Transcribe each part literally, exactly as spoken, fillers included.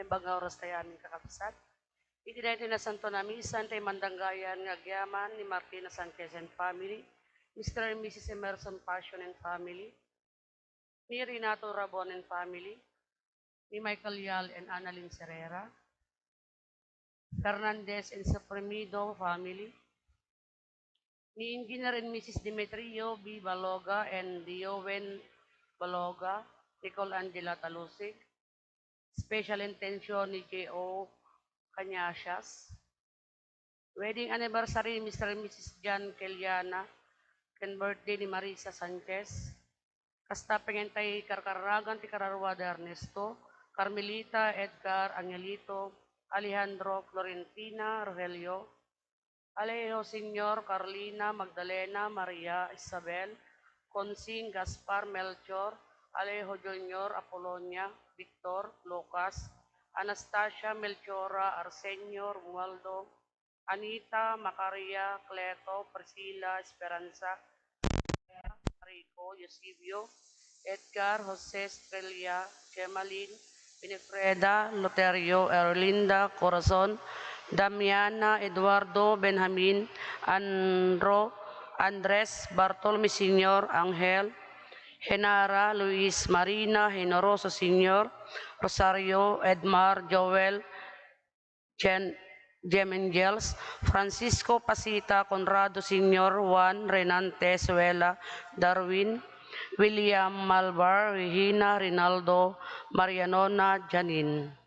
Imbag nga oras tayo, amin kakabsat. Iti daytoy nasanto a misa, intay mandanggayan nga agyaman ni Martina Sanchez and family, Mister and Missus Emerson Passion and family, ni Renato Rabon and family, ni Michael Yal and Annalyn Serrera, Fernandez and Soprimido family, ni Engineer and Missus Demetrio B. Baloga and Diowen Baloga, Nicole Angela Talusig. Special intention ni J O Cañasias. Wedding anniversary ni Mister and Missus Jan Keliana, ken birthday ni Marisa Sanchez. Kasta pay nga intay karkarragan ti kararua da Ernesto, Carmelita, Edgar, Angelito, Alejandro, Florentina, Rogelio, Alejo Senior, Carlina, Magdalena, Maria, Isabel, Consing, Gaspar, Melchor, Alejo Junior, Apolonia, Victor, Lucas, Anastasia, Melchora, Arsenio, Romualdo, Anita, Macaria, Cleto, Priscilla, Esperanza, Rico, Eusebio, Edgar, Jose, Estrella, Gemalin, Winifreda, Loterio, Erlinda, Corazon, Damiana, Eduardo, Benjamin, Andro, Andres, Bartolome Senior, Angel, Genara, Luis, Marina, Genoroso Senior, Rosario, Edmar, Joel, Jen-, Jem Angels, Francisco Pasita, Conrado Senior, Juan, Renante, Suela, Darwin, William, Malvar, Regina, Rinaldo, Marianona, Janine.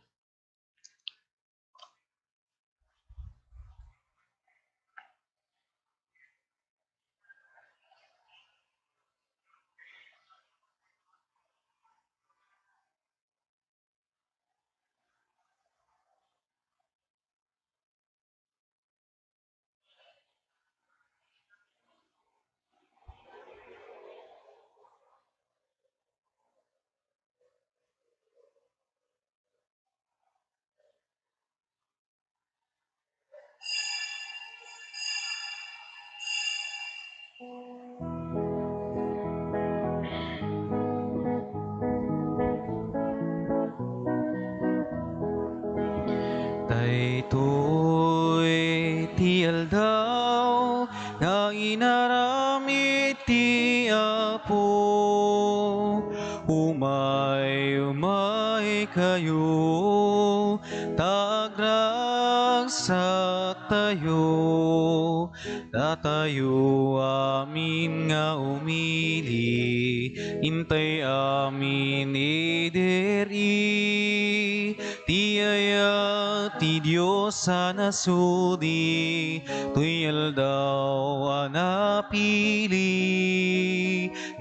Daytoy ti aldaw nga inaramid ti Apo. Umay, umay kayo, ta agragsaktayo. Datayo amin nga umili, intay amin idiri. Ti ayat ti Dios a nasudi, toy aldaw a napili.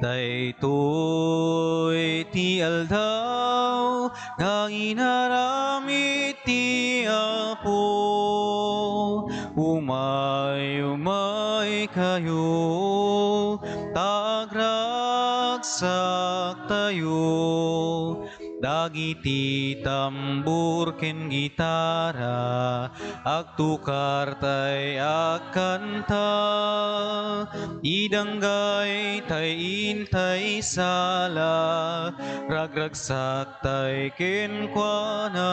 Daytoy ti aldaw nga inaramid ti Apo. Umay, umay kayo, ta agragsaktayo. Dagiti tambor ken gitara, agtukar tay agkanta. Idanggay tay intay sala, ragragsak tay kenkuana.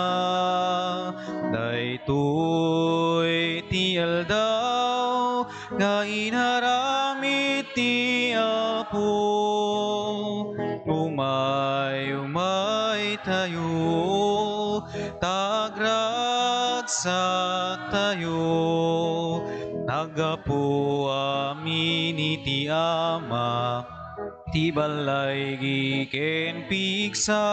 Daytoy ti aldaw nga inaramid ti Apo. Umay, umay tayo, ta agragsaktayo. Naggapu amin iti Ama, ti ballaygi ken pigsa,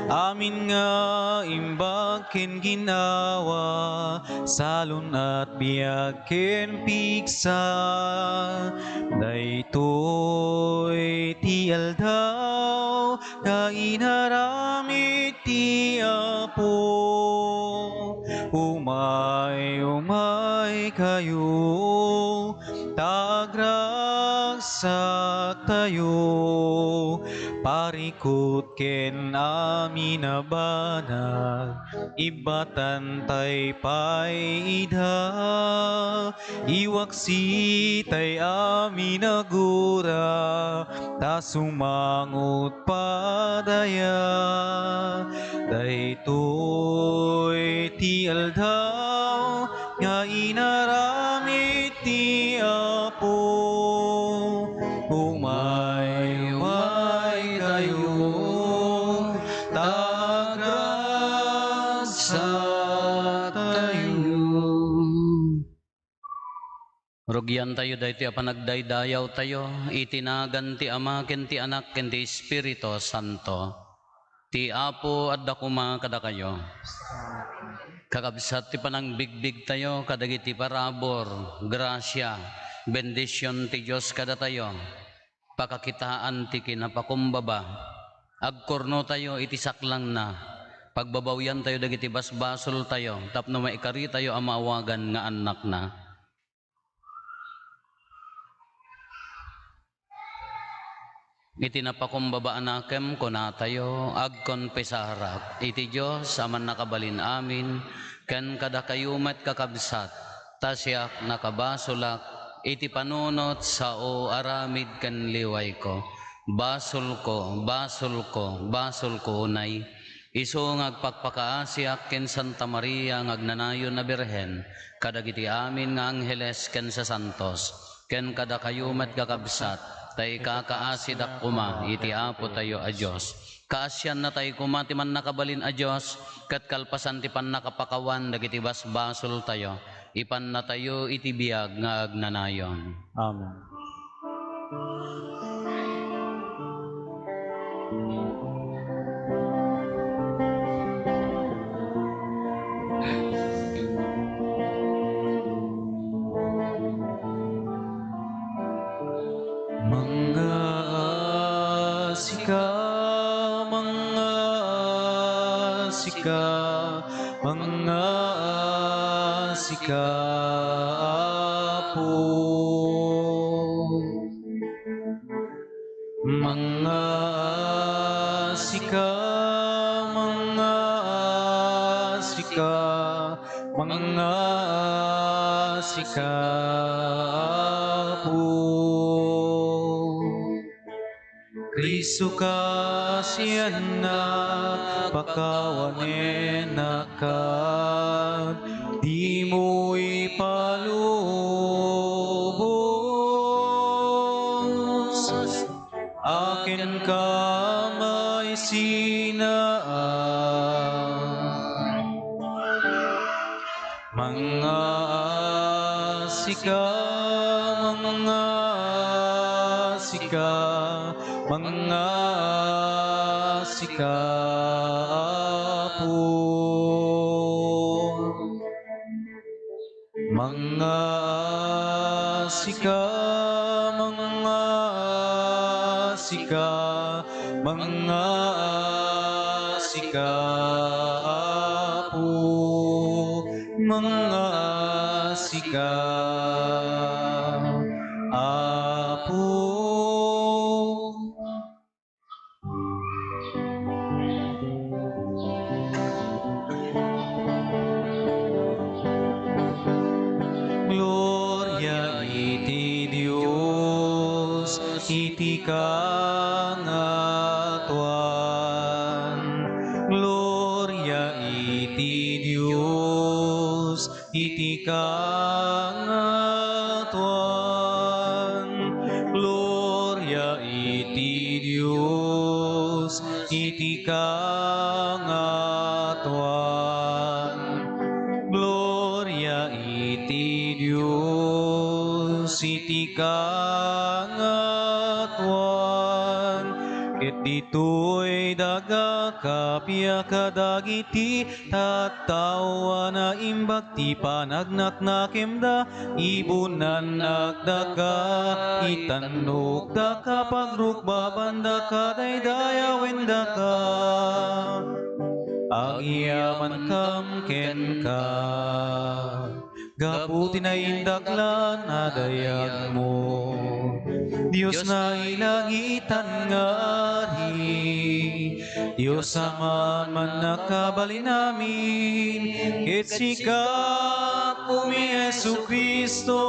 amin nga imbag ken ginnawa, salun-at biag ken pigsa. Daytoy ti aldaw nga inaramid ti Apo. Umay, umay kayo, ta Agragsaktayo, parikut ken amin a banag, ibbatantay pay ida, iwaksitay amin a gura, ta sumangot padaya. Daytoy ti aldaw nga inaramid ti Apo. Umay, umay kayo, ta agragsaktayo. Rugiantayo daytoy a panagdaydayawtayo iti nagan ti Ama ken ti Anak ken ti Espiritu Santo. Ti Apo adda koma kadakayo. Kakabsat, ti panangbigbigtayo kadagiti parabur, grasia, bendision ti Dios kadatayo, pakakitaan ti kinapakumbaba. Agkurnotayo iti saklangna. Pagbabawiantayo dagiti basbasoltayo tapno maikaritayo a maawagan nga annakna. Iti napakumbaba a nakem, kunatayo, agkonfesarak iti Dios a Mannakabalin-amin, ken kadakayo met, kakabsat, ta siak nakabasolak iti panunot, sao, aramid ken liwayko. Basolko, basolko, basolko unay. Isu nga agpakpakaasiak ken Santa Maria nga agnanayon a Birhen, kadagiti amin nga angheles ken sasantos, ken kadakayo met, kakabsat, ta ikakaasidak koma iti Apotayo a Dios. Kaasiannatay koma ti Mannakabalin a Dios, ket kalpasan ti pannakapakawan dagiti basbasoltayo, ipannatayo iti biag nga agnanayon. Amen. Mangngaasika, mangngaasika, mangngaasika, Apo. Mangngaasika, mangngaasika, mangngaasika, Apo. Cristo, kaasianna, pakawanenak, dimo ipalubos. Akin ka maisina. Mangngaasika, mangngaasika, mangngaasika, Apo. Mangngaasika, mangngaasika, mangngaasika, Apo. Mangngaasika, Apo. Gloria iti Dios iti kangatoan. Gloria iti Dios iti kangatoan. Gloria iti Dios iti kangatoan. Gloria iti Dios iti kangatoan. Ket ditoy daga, kappia kadagiti tattao a naimbag ti panagnaknakemda, ibunannak daka, itannokdaka, pagrukbabandaka, daydayawendaka. Agyamankam kenka, gapu ti naindaklan a dayagmo. Dios nga ilangitan nga Ari, Dios Ama a mannakabalin amin, ket sika, Apomi Jesu-Cristo,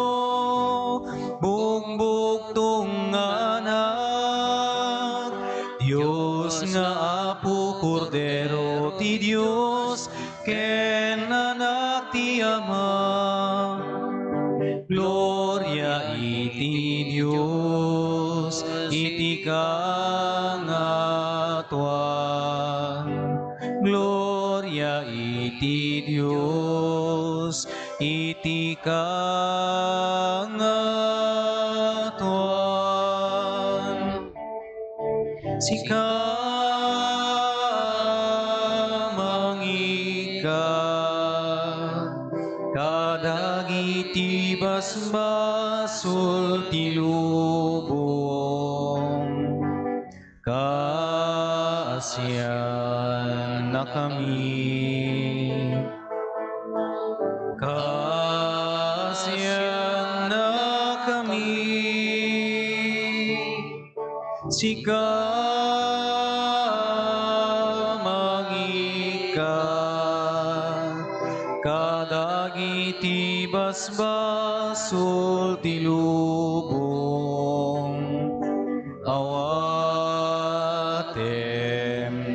bugbugtong nga Anak, Dios nga Apo, Kordero ti Dios, ken Anak ti Ama. Gloria iti Dios iti kangatoan. Gloria iti Dios iti kangatoan. Sika, mangika kadagiti basbasol ti lubong. Kaasiannakami. Kaasiannakami. Sika, mangika kadagiti basbasol ti lubong. Awatem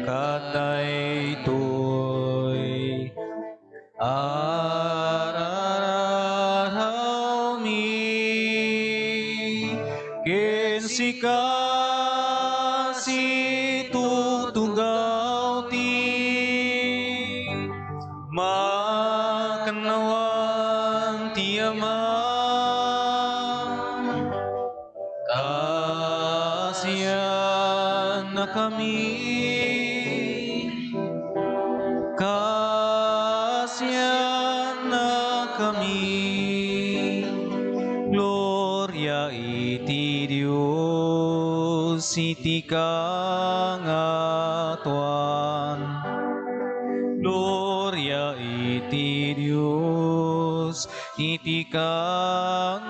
kadaytoy. Ararawmi ken sika, situtugaw ti makannawan ti Ama. Kaasiannakami. Kaasiannakami. Gloria iti Dios iti kangatoan. Gloria iti Dios iti kangatoan.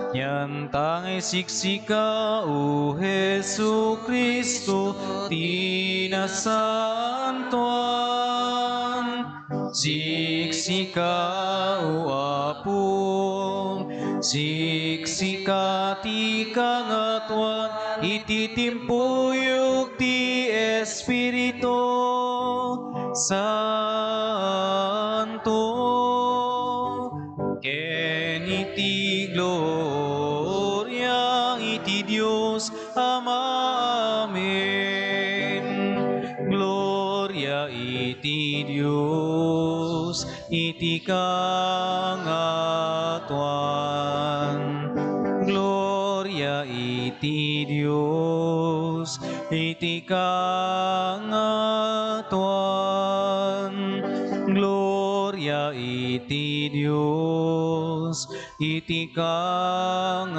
Yantangay siksika, O Jesu-Cristo, ti nasantoan. Siksika, O Apo, siksika ti kangatoan iti timpuyog ti Espiritu Santo, ken iti gloria iti Dios Ama. Amen. Gloria iti Dios iti kangatoan. Gloria iti Dios iti kangatoan. Gloria iti Dios iti kangatoan.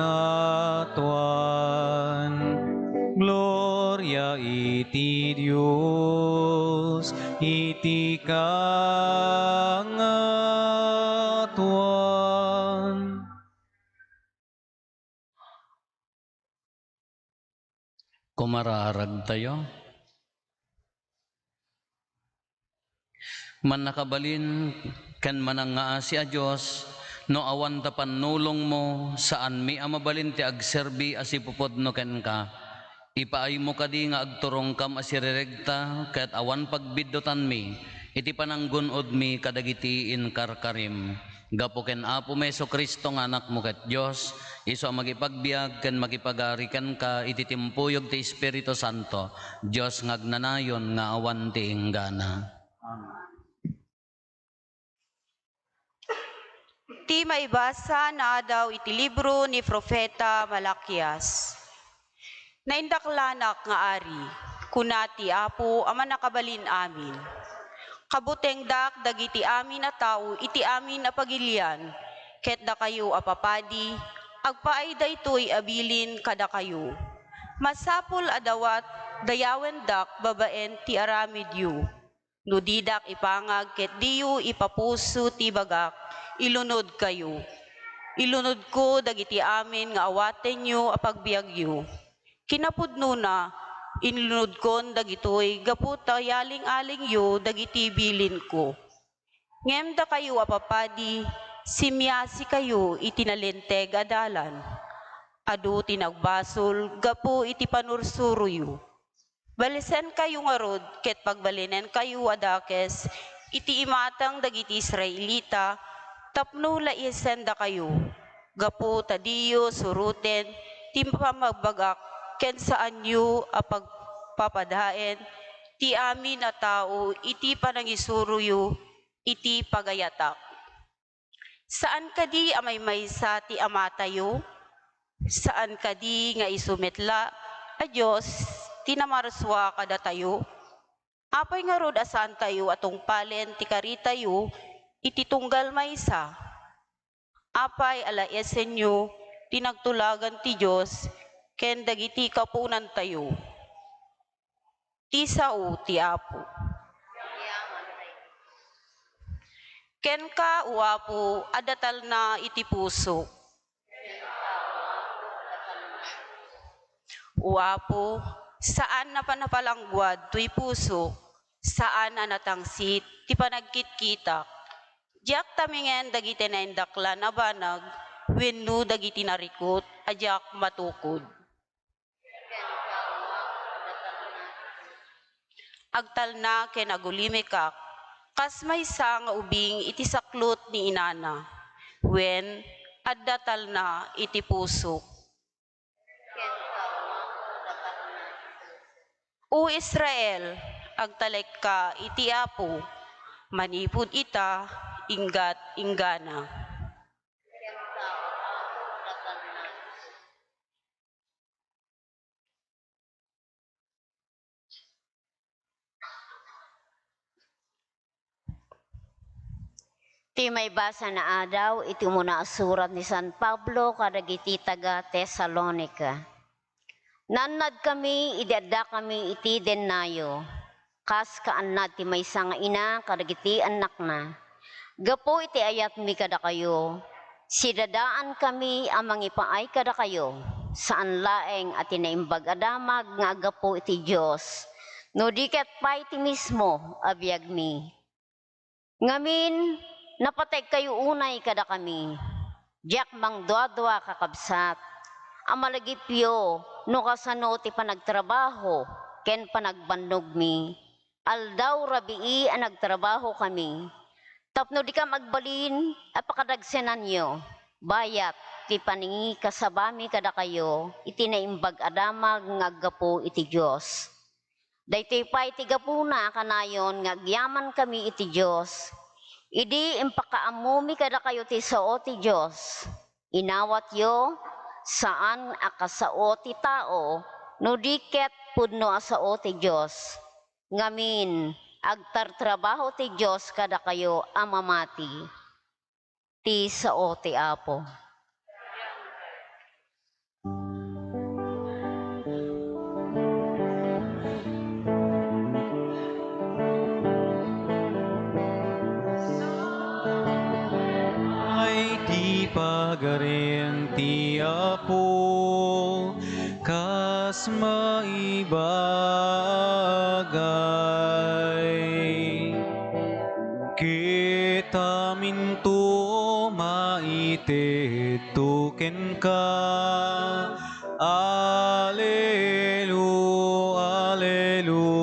Gloria iti Dios iti kangatoan. Kumaraaragtayo. Mannakabalin ken manangngaasi a Dios, no awan ta pannulongmo, saanmi a mabalin ti agserbi a sipupudno kenka. Ipaaymo kadi nga agturongkam a siriregta ket awan pagbiddutanmi iti pananggun-odmi kadagiti inkarkarim. Gapu ken Apomi Jesu-Cristo nga Anakmo ket Dios, isu a makipagbiag ken makipagari kenka iti timpuyog ti Espiritu Santo, Dios nga agnanayon nga awan ti inggana. Amen. Ti maibasa naadaw iti libro ni Profeta Malakias. Naindaklanak nga ari, kuna ti Apo a Mannakabalin-amin. Kabutengdak dagiti amin a tao iti amin a pagilian, ket dakayo a papadi, agpaay daytoy a bilin kadakayo. Masapul a dawat dayawendak babaen ti aramidyo. No didak ipangag ket diyo ipapuso ti bagak, ilunodkayo. Ilunodko dagiti amin nga awatenyo a pagbiagyo. Kinapudnona, inlunodkon dagitoy gapu ta yaling-alingyo dagiti bilinko. Ngem dakayo a papadi, simiasikayo iti nalinteg a dalan. Adu ti nagbasol gapu iti panursuroyo. Balisenkayo ngarud ket pagbalinenkayo a dakes iti imatang dagiti Israelita tapno laisendakayo, gapu ta diyo suroten ti pammagbagak ken saanyo a pagpapadaen ti amin a tao iti panangisuroyo iti pagayatak. Saan kadi a maymaysa ti amatayo? Saan kadi nga isu met la a Dios ti namarsua kadatayo? Apay ngarud a saantayo a tungpalen ti karitayo iti tunggal maysa? Apay a laesenyo ti nagtulagan ti Dios ken dagiti kapuonantayo? Ti sao ti Apo. Kenka, O Apo, adda talna iti pusok. O Apo, saan a panapalangguad toy pusok, saan a natangsit ti panagkitkitak. Diak tamingen dagiti naindaklan a banag wenno dagiti narikut a diak matukod. Agtalna ken agulimekak, kas maysa nga ubing iti saklot ni inana, wen adda talna iti pusok. O Israel, agtalekka iti Apo, manipud ita, inggat inggana. Ti maibasa nga adaw iti umuna a surat ni San Pablo kadagiti taga-Tesalonica. Naannadkami idi addakami iti dennayo, kas kaannad ti maysa nga ina kadagiti annakna. Gapu iti ayatmi kadakayo, sidadaankami a mangipaay kadakayo, saan laeng a ti Naimbag a Damag nga aggapu iti Dios, no di ket pay ti mismo a biagmi. Ngamin, napategkayo unay kadakami. Diak mangduadua, kakabsat, a malagipyo no kasano ti panagtrabaho ken panagbannogmi. Aldaw rabii a nagtrabahokami tapno dikam agbalin a pakadagsenanyo, bayat ti panangikasabami kadakayo iti Naimbag a Damag nga aggapu iti Dios. Daytoy pay ti gapuna a kanayon nga agyamankami iti Dios, idi impakaammomi kadakayo ti sao ti Dios. Inawatyo, saan a kasao ti tao, no di ket pudno a sao ti Dios. Ngamin, agtartrabaho ti Dios kadakayo a mamati. Ti sao ti Apo. Ay ti Pagarian ti Apo, kas maibagay. Ket aminto maitedto kenka. Alelu-, Aleluya.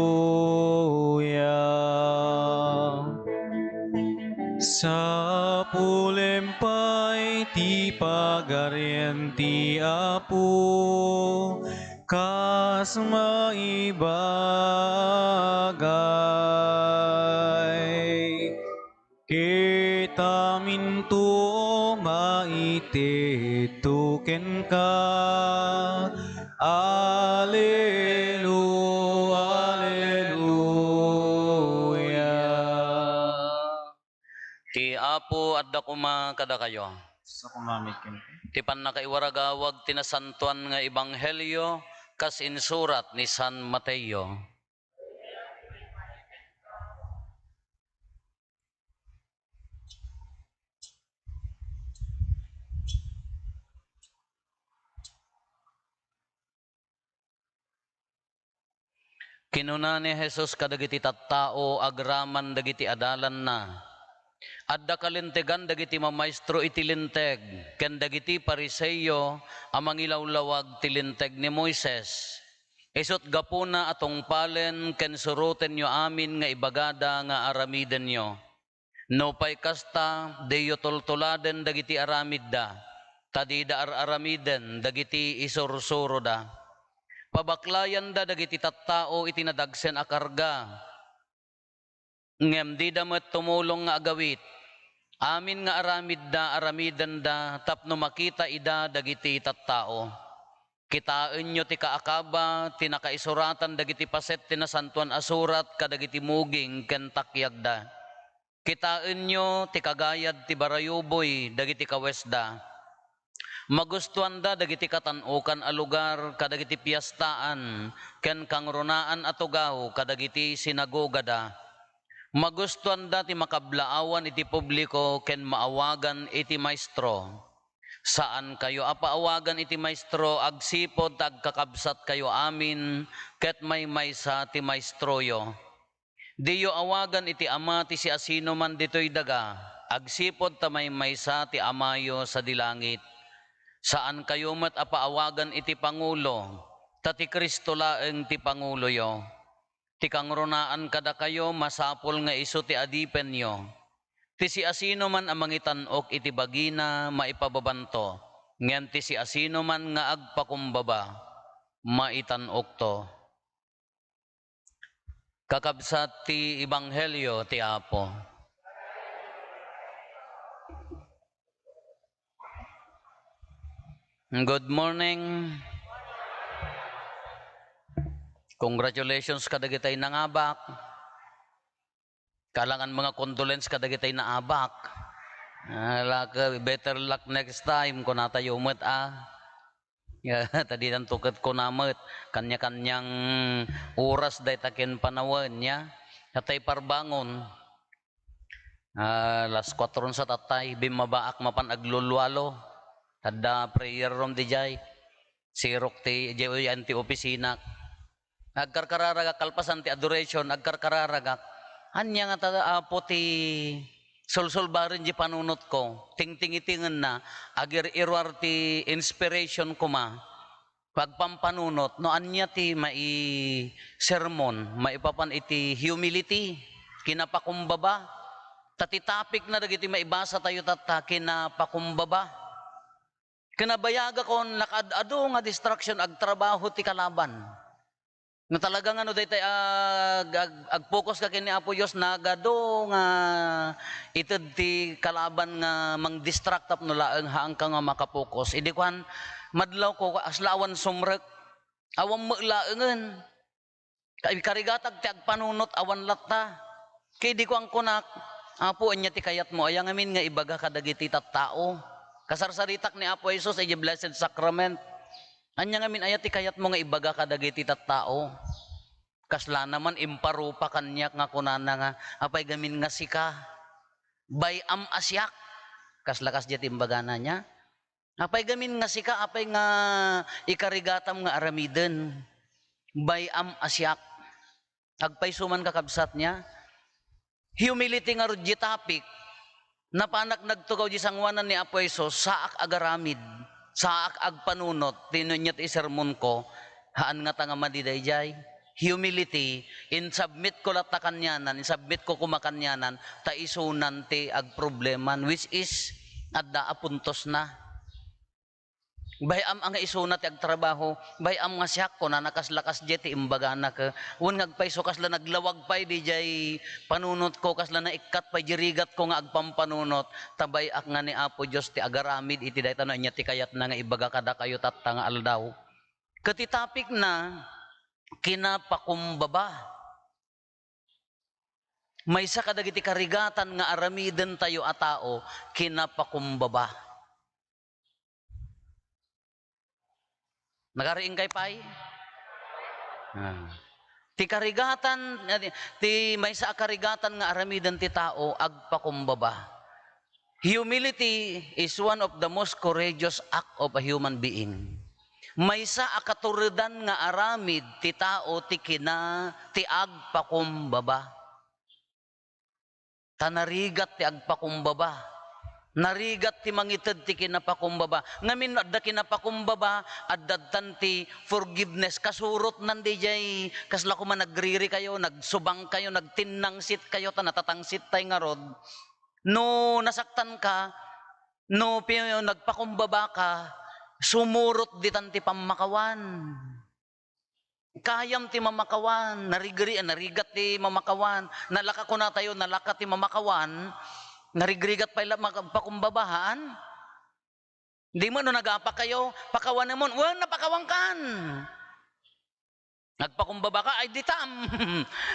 Sapulem pay ti Pagarian ti Apo, kas maibagay. Ket aminto maitedto kenka. Alelu-, Aleluya. Ti Apo adda koma kadakayo. Sa kumamit kenka. Ti pannakaiwaragawag ti nasantoan nga ebanghelio kas insurat ni San Mateo. Kinuna ni Jesus kadagiti tattao agraman dagiti adalanna, "Adda kalintegan dagiti mamaestro iti Linteg ken dagiti Fariseo a mangilawlawag ti Linteg ni Moises. Isut' gapuna a tungpalen ken surotenyo amin nga ibagada nga aramidenyo. Nupay kasta, diyo tultuladen dagiti aramidda, ta dida ar-aramiden dagiti isursuroda. Pabaklayanda dagiti tattao iti nadagsen a karga, ngem dida met tumulong nga agawit. Amin nga aramidda, aramidenda tapno makita ida dagiti tattao. Kitaenyo ti kaakaba ti nakaisuratan dagiti paset ti Nasantoan a Surat kadagiti muging ken takyagda. Kitaenyo ti kagayad ti barayuboy dagiti kawesda. Magustoanda dagiti katan-okan a lugar kadagiti piestaan ken kangrunaan a tugaw kadagiti sinagogada. Magustoanda ti makablaawan iti publiko ken maawagan iti maestro. Saankayo a paawagan iti maestro agsipud ta agkakabsatkayo amin ket maymaysa ti maestroyo. Diyo awagan iti ama ti siasinoman ditoy daga, agsipud ta maymaysa ti Amayo sadi langit. Saankayo met a paawagan iti pangulo, ta ti Cristo laeng ti panguloyo. Ti kangrunaan kadakayo masapul nga isu ti adipenyo. Ti siasinoman a mangitan-ok iti bagina, maipababanto, ngem ti siasinoman nga agpakumbaba, maitan-okto." Kakabsat ti Ebanghelio ti Apo. Good morning. Congratulations kadagitay nangabak. Kalangan mga condolence kadagitay naabak. Ah, laka, better luck next time, kunatayo met, ah. Ya, ta ditan tuket kuna met, kanya-kanyang oras dayta ken panawen, ya. Hatay parbangon. Ah, las kuatro sa tatay, bimmabaak mapan aglulualo. Adda prayer room dijay. Sirok ti, dijay ti opisina. Agkarkararagak, kalpasan ti adoration, agkarkararagak. Ania nga ta, Apo, ti sulsulbaren di panunotko? Tingtingitingenna, agir-iruar ti inspiration koma. Pagpampanunot, no ania ti mai-sermon, maipapan iti humility, kinapakumbaba. Ta ti topic na dagiti maibasa tayo tatta, kinapakumbaba. Kinabayagakon, nakaad-adu nga distraction, agtrabaho ti kalaban. No talaga nga no daytay ag-, ag-, agpokus ka ken ni Apo Dios, nagadu nga ited ti kalaban nga mangdistract tapno laeng haanka nga makapokus. Idi kuan, madlawko, kasla awan sumrek, awan met laengen. Kay karigatag ti agpanunot, awan latta. Ket idi kuankunak, "Apo, ania ti kayatmo? Aya ngamin nga ibaga kadagiti tattao?" Kasarsaritak ni Apo Jesus idiay Blessed Sacrament. "Ania ngamin aya ti kayatmo nga ibaga kadagiti tattao?" Kasla naman imparupa kaniak nga kunana nga, "Apay gamin nga sika? Bay-am a siak." Kasla kasdiay ti imbagana nia. "Apay gamin nga sika, apay nga ikarigatam nga aramiden? Bay-am a siak." Agpayso man, kakabsat, nia, humility ngarud di topic, napanak nagtugaw di sanguanan ni Apo Jesus, saak agaramid, saak agpanunot, ti no ania ti isermonko, haan ngata nga madi daydiay. Humility, insubmit ko latta kanianan, insubmit ko koma kanianan, ta isunan ti agprobleman, which is, adda a puntosna. Bay-am a nga isuna ti agtrabaho, bay-am nga siak, kunana, kasla kasdiay ti imbagana, ke-, wen nga agpayso, kasla naglawag pay diay panunotko, kasla naikkat pay di rigatko nga agpampanunot, ta bay-ak nga ni Apo Dios ti agaramid iti dayta no ania ti kayatna nga ibaga kadakayo tatta nga aldaw. Ket ti topicna, kinapakumbaba. Maysa kadagiti karigatan nga aramidentayo a tao, kinapakumbaba. Nagariingkay pay? Ah. Ti karigatan, eh, ti maysa a karigatan nga aramiden ti tao, agpakumbaba. Humility is one of the most courageous act of a human being. Maysa a katuredan nga aramid ti tao ti kina-, ti agpakumbaba. Ta narigat ti agpakumbaba. Narigat ti mangited ti kinapakumbaba. Ngamin no adda kinapakumbaba, adda tan ti forgiveness. Kasurotnan diay kasla koma nagririkayo, nagsubangkayo, nagtinnangsit kayo, ta natatangsit tay ngarud. No nasaktan ka, no pi-, nagpakumbaba ka, sumurot ditan ti pammakawan. Kayam ti mamakawan, narigri-, narigat ti mamakawan. Nalaka kunatayo, nalaka ti mamakawan, narigrigat pay la magpakumbaba, haan? Di mo no nagapa kayo, pakawanemon, wen, napakawankan. Nagpakumbaba ka, ay ditam.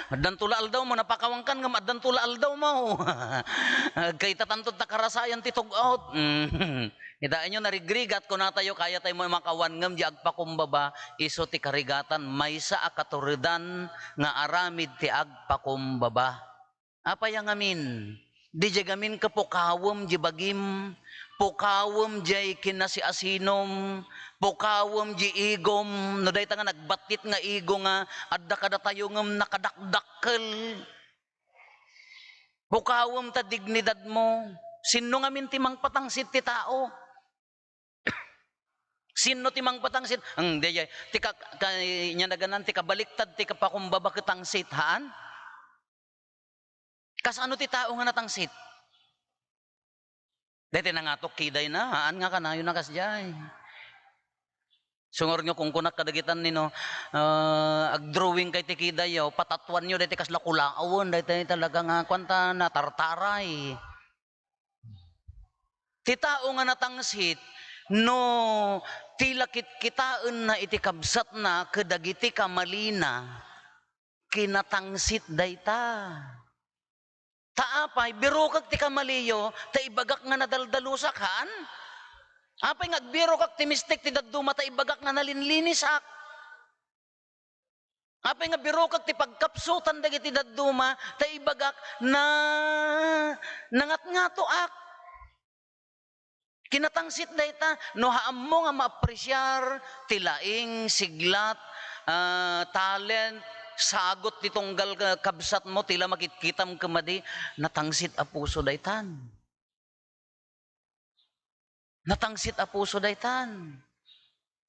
Addanto la aldaw mo, napakawankan ngem addanto la aldaw mo. Agkayta tanto ta karasayan ti tug-ot. Mm. Kitaenyo, narigrigat, kunatayo, kaya tayo makawan ngem di agpakumbaba, isu ti karigatan, maysa a katuredan nga aramid ti agpakumbaba. Apay a ngamin? Didiay ngamin ket pukawem diay bagim, pukawem diay kinasiasinom, pukawem diay igom, no dayta nga nagbattit nga igo nga adda kadatayo ngem nakadakdakkel. Pukawem ta dignidadmo. Sinno ngamin ti mangpatangsit ti tao? Sinno ti mangpatangsit? Ang, diay, ti ka-, ka-, nya naganan, ti kabaliktad, ti kapakumbaba ket tangsit, haan? Kasano ti tao nga natangsit? Daytoy nangato, kiday na, haan nga kanayon a kasdiay. Sungarnyo, kunkunak kadagitan ni no, ah, agdrawing kay ti kiday, o, patatuanyo daytoy kasla kulawen, daytoy talaga nga, kuan ta, natartaray. Ti tao nga natangsit, no ti la kitkitaenna iti kabsatna kadagiti kamalina, kinatangsit dayta. Ta apay, birokek ti kamaliyo, ta ibagak nga nadaldalusak, haan? Apay nga agbirokak ti mistek ti dadduma, ta ibagak nga nalinlinisak? Apay nga birokek ti pagkapsutan dagiti dadduma, ta ibagak na nangatngatoak? Kinatangsit dayta, no haammo nga maapresiar ti laing, siglat, ah, talent, sagut ti tunggal ka-, kabsatmo, ti la makitkitam ken madi, natangsit a puso daytan. Natangsit a puso daytan.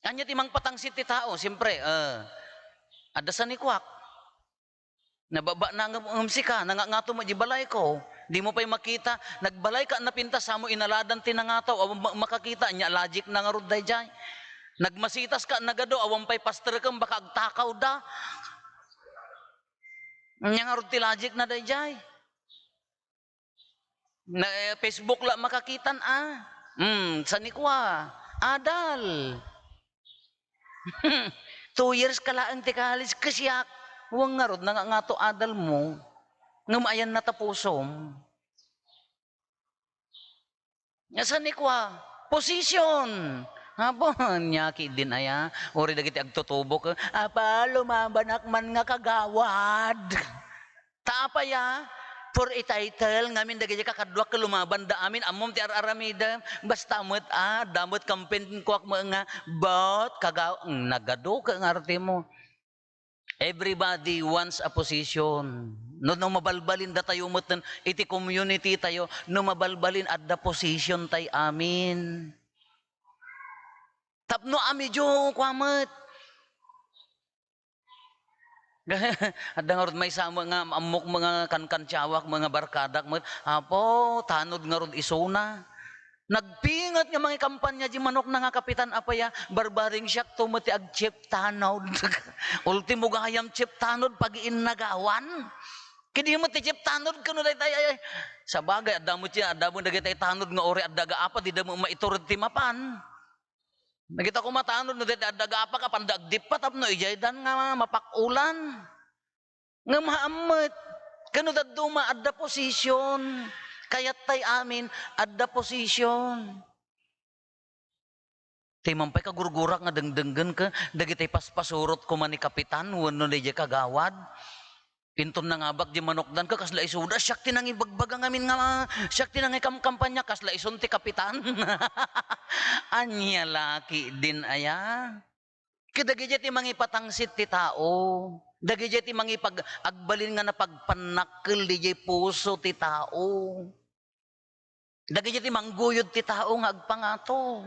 Ania ti mangpatangsit ti tao? Siempre, eh, adda sanikuak. Nababa na ngem, ngem sika, nangangato met di balayko. Dimo pay makita, nagbalayka napintas, samo inaladan ti nangataw, awan ma-, makakita, ania logic na ngarud daydiay. Nagmasitaska nagadu, awan pay pasterkem, baka agtakawda. Ania ngarud ti logic na daydiay. Na, eh, Facebook la makakitan a. Hmm, sanikua, adal. Two years ka laeng ti college, kasiak. Wen ngarud, nangangato adalmo. Ngem ayanna ta pusom. Nia sanikua, position. Apo, nia ketdin aya, uray dagiti agtutubok, "Apa, lumabanak man nga kagawad." Ta apay a, for a title, ngamin dagiti kakaduak ket lumabanda amin, ammom ti ar-aramidem. Basta met, ah, adda met campaign kuak met nga, "Bot, kagaw-," mm, nagadu ket nga artimo. Everybody wants a position. No, no mabalbalin datayo metten iti community tayo, no mabalbalin adda position tay amin. Tapno amidyo kua met. Adda ngarud maysa met nga ammok met nga kankantiawak met nga barkadak met, "Apo, tanod ngarud isuna." Nagpinget nga mangikampanya di manokna nga kapitan, apay a, barbareng siakto met ti ag-chief tanod. Ultimo gayam chief tanod, pagiinnagawan. Kadi met ti chief tanod, kano daytay, ay, ay. Sabagay, adda met ti, adda met dagitay tanod nga uray adda ga apa, dida met maitured ti mapan. Dagita koma tanod no daytay adda ga apa, apanda agdippa tapno idiaydan nga mapakulan. Ngem haan met, kano dadduma adda position. Kayattay amin, adda position. Ti man pay kagurgurak nga dengdenggen ket dagitay paspasurot koma ni kapitan wenno daydiay kagawad. Inton nangabak di manokdan ket kasla isuda, siak ti nangibagbaga ngamin nga, siak ti nangikamkampanya, kasla isun ti kapitan. Ania la ketdin aya? Kadagiti ti mangipatangsit ti tao. Dagiti ti mangipag-, agbalin nga napagpannakkel didiay puso ti tao. Dagiti ti mangguyod ti tao nga agpangato.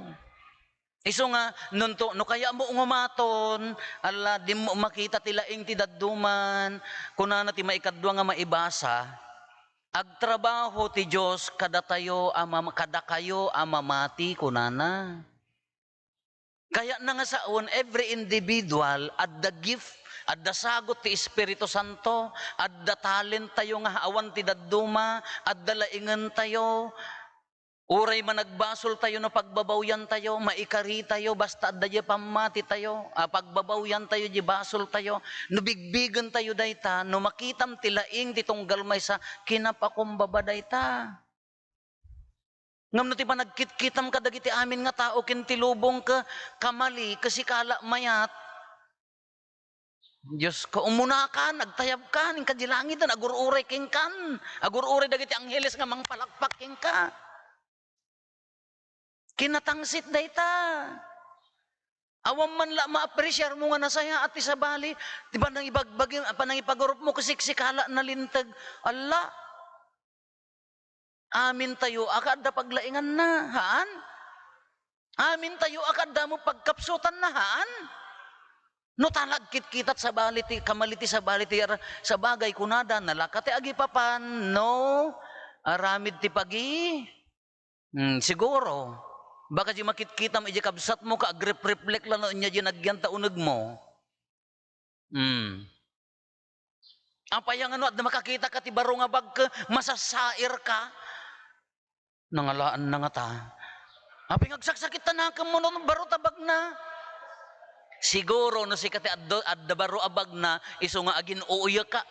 Isu nga, nunto, no kayatmo nga umaton, ala, dimmo makita ti laing ti dadduman. Kunana ti maikadua nga maibasa, "Agtrabaho ti Dios kadatayo a mam-, kadakayo a mamati," kunana. Kayatna nga saon, every individual, adda gift, adda sagut ti Espiritu Santo, adda talent tayo nga awan ti dadduma, adda laingen tayo. Uray managbasol tayo no pagbabawyan tayo, maikari tayo, basta adda diay pammati tayo, a, pagbabawyan tayo, diay basol tayo. No bigbigen tayo dayta, no makitam ti laing ti tunggal maysa, kinapakumbaba dayta. Ngem no ti panagkitkitam kadagiti amin nga tao ken ti lubong ket kamali, ket sika la mayat, Dios ko, umunakan, agtayabkan, inka di langiten, agur-uray kenkan, agur-uray dagiti angheles nga mangpalakpak kenka. Kinatangsit dayta. Awan man la ma-appreciate mo nga nasayaat ti sabali, ti panangibagbagi, panangipagurupmo, ket sika la nalinteg. Alla, amintayo a kaadda paglainganna, haan? Amintayo a kaadda mo pagkapsutanna, haan? No ta nagkitkitat sabali ti, kamali ti sabali ti ar-, sabagay kunada, nalaka ti agipapan, no? Aramid ti pagi-, Hmm, siguro. Baka di makitkitam iti kabsatmo ka agrep-reflect la no anya di nagyan ta unegmo. Hmm. Apay nga no adda makakita ka ti baro nga bag ket masasair ka? Nangalaanna ngata. Apay nga agsaksakit ta nakemmo no baro ta bagna? Siguro no sika ti adda, adda baro a bagna, isu nga agin-uyek ka.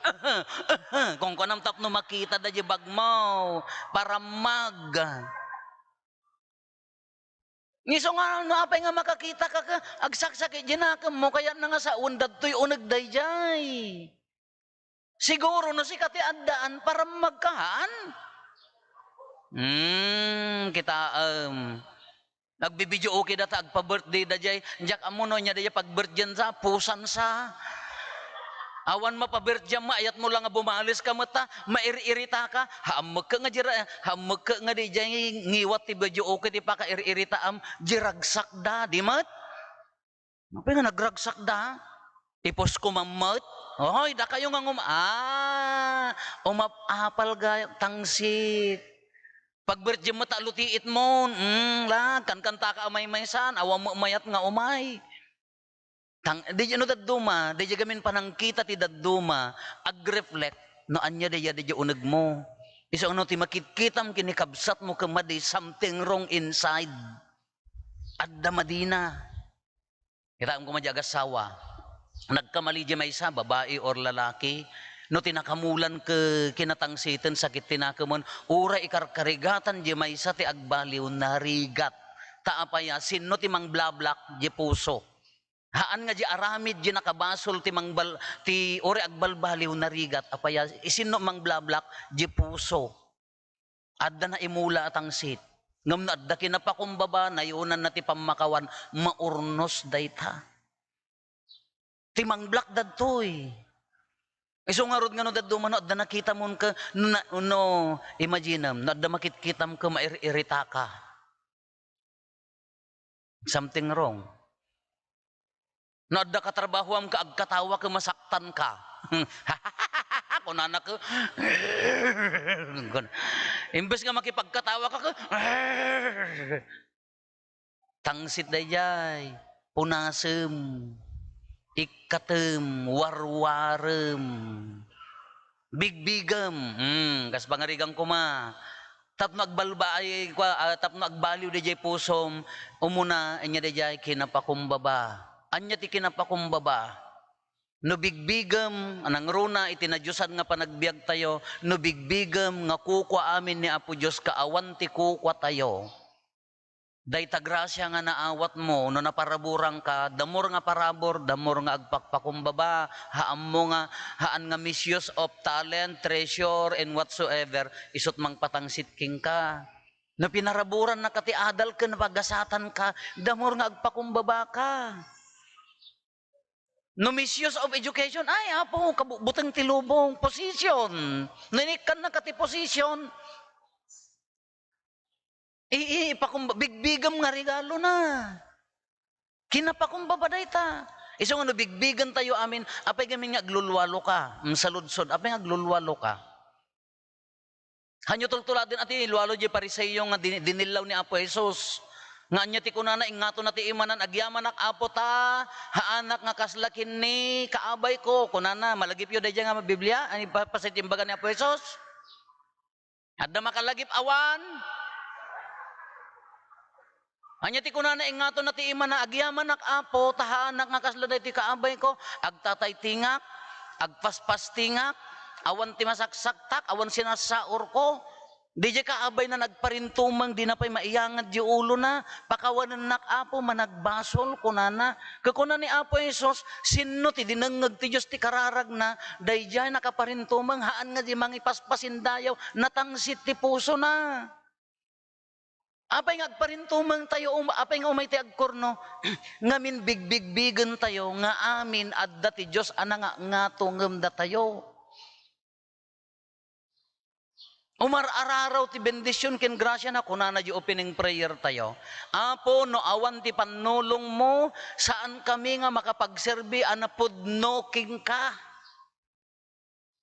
Kunkunam tapno makita da di bagmo. Parammag. Isu nga no apay nga makakita ka, ka, agsaksakit di nakemmo, kayatna nga sawen, dagitoy uneg daydiay. Siguro no sika ti addaan, parammag ka, haan? Hmm, kitaem. Nagbi-video okay data, agpa-birthday da jay. Diak ammo no anya da jay pag-birthday sa, pusan sa. Awan mapa-birthday mo, ayat mo lang nga bumalis ka met ta, mair-irita ka. Haammek ka nga dira, haammek ka nga di jay ngiwat ti video okay ti pakair-iritaam, di ragsak da, di met? Apay nga nagragsak da? Ipos ko mammet? Oy, dakayo nga ngum-, ah, umap-apal ga tangsit. Pag-birthday mo ta lutiit mo, mm, la, kankanta ka a maymaysan, awan mo mayat nga umay. Tang-, di no dadduma, di gamin panangkita ti dadduma, ag-reflect, no anya di, di uneg mo. Isu no ti makitkitam ken ni kabsat mo ken madi something wrong inside. Adda madina. Kitaem koma di agassawa. Nagkamali di maysa, babai or lalaki, no ti nakamulan ke-, kinatangsiten sakit ti nakemen, uray ikarkarigatan di maysa ti agbaliw, narigat. Ta apaya, sinno ti mangblablock di puso? Haan nga di aramid di nakabasol ti mangbal-, ti uray agbalbaliw, narigat. Apaya, sinno mangblablock di puso? Adda naimula a tangsit. Ngem no adda kinapakumbaba, nayonanna ti pammakawan, maurnos dayta. Ti mangblock dagitoy. Isu ngarud nga no dadduma, no adda nakitamon ka, no, no, imaginem, no adda makitkitam ka, mair-iritaka. Something wrong. No adda katrabahoam ka, agkatawa ka, masaktan ka. Kunana ka, imbes nga makipagkatawa ka, ka, tangsit daydiay, punasem, ikkatem, warwarem. Bigbigem, hmm, kas pangarigan koma. Tapno agbalbaay, kua, ah, tapno agbaliw daydiay pusom, umuna, ania daydiay kinapakumbaba. Ania ti kinapakumbaba? No bigbigem, nangruna iti nadiosan nga panagbiagtayo, no bigbigem nga kukua amin ni Apo Dios, kaawan ti kukuatayo. Dayta grasia nga naawatmo, no naparaburanka, the more nga parabur, the more nga agpakpakumbaba. Haammo nga, haan nga misuse of talent, treasure, and whatsoever, isut' mangpatangsit kenka. No pinaraburannaka ti adal ken pagasatanka, the more nga agpakumbabaka. No misuse of education, ay, Apo, kabu-, buteng ti lubong, position. No inikkannaka ti position, i-, i-, ipakumba-, bigbigem nga regalona. Kinapakumbaba dayta. Isu nga no bigbigentayo amin, apay gamin nga aglulwaloka? Mm, saludsod, apay nga aglulwaloka? Hanyo tultuladen a ti lualo diay Fariseo nga di-, dinillaw ni Apo Jesus. Nga ania ti kunana, ingngatonna ti imanan, "Agyamanak, Apo, ta haanak nga kasla ken ni kaabayko." Kunana, malagipyo daydiay nga Biblia, ani pa-, paset ti imbaga ni Apo Jesus? Adda makalagip awan? Ania ti kunana, ingngatonna ti imana, "Agyamanak, Apo, ta haanak nga kasla daytoy kaabayko. Agtataytingak, agpaspastingak, awan ti masaksaktak, awan sinassaurko." Diay kaabayna nagparintumeng, dina pay maiyangad diay ulona. "Pakawanennak, Apo, managbasol," kunana. Kuna ni Apo Jesus, "Sinno ti dinengngeg ti Dios ti kararagna? Daydiay nakaparintumeng, haan nga di mangipaspasindayaw, natangsit ti pusona." Apay nga agparintumengtayo, um-, apay nga umay ti agkurno, ngamin bigbigbigentayo nga amin adda ti Dios a nangangato ngem datayo. Umar-araraw ti bendision ken grasia na, kunana di opening prayer tayo, "Apo, no awan ti pannulongmo, saan kami nga makapagserbi a napudno kenka."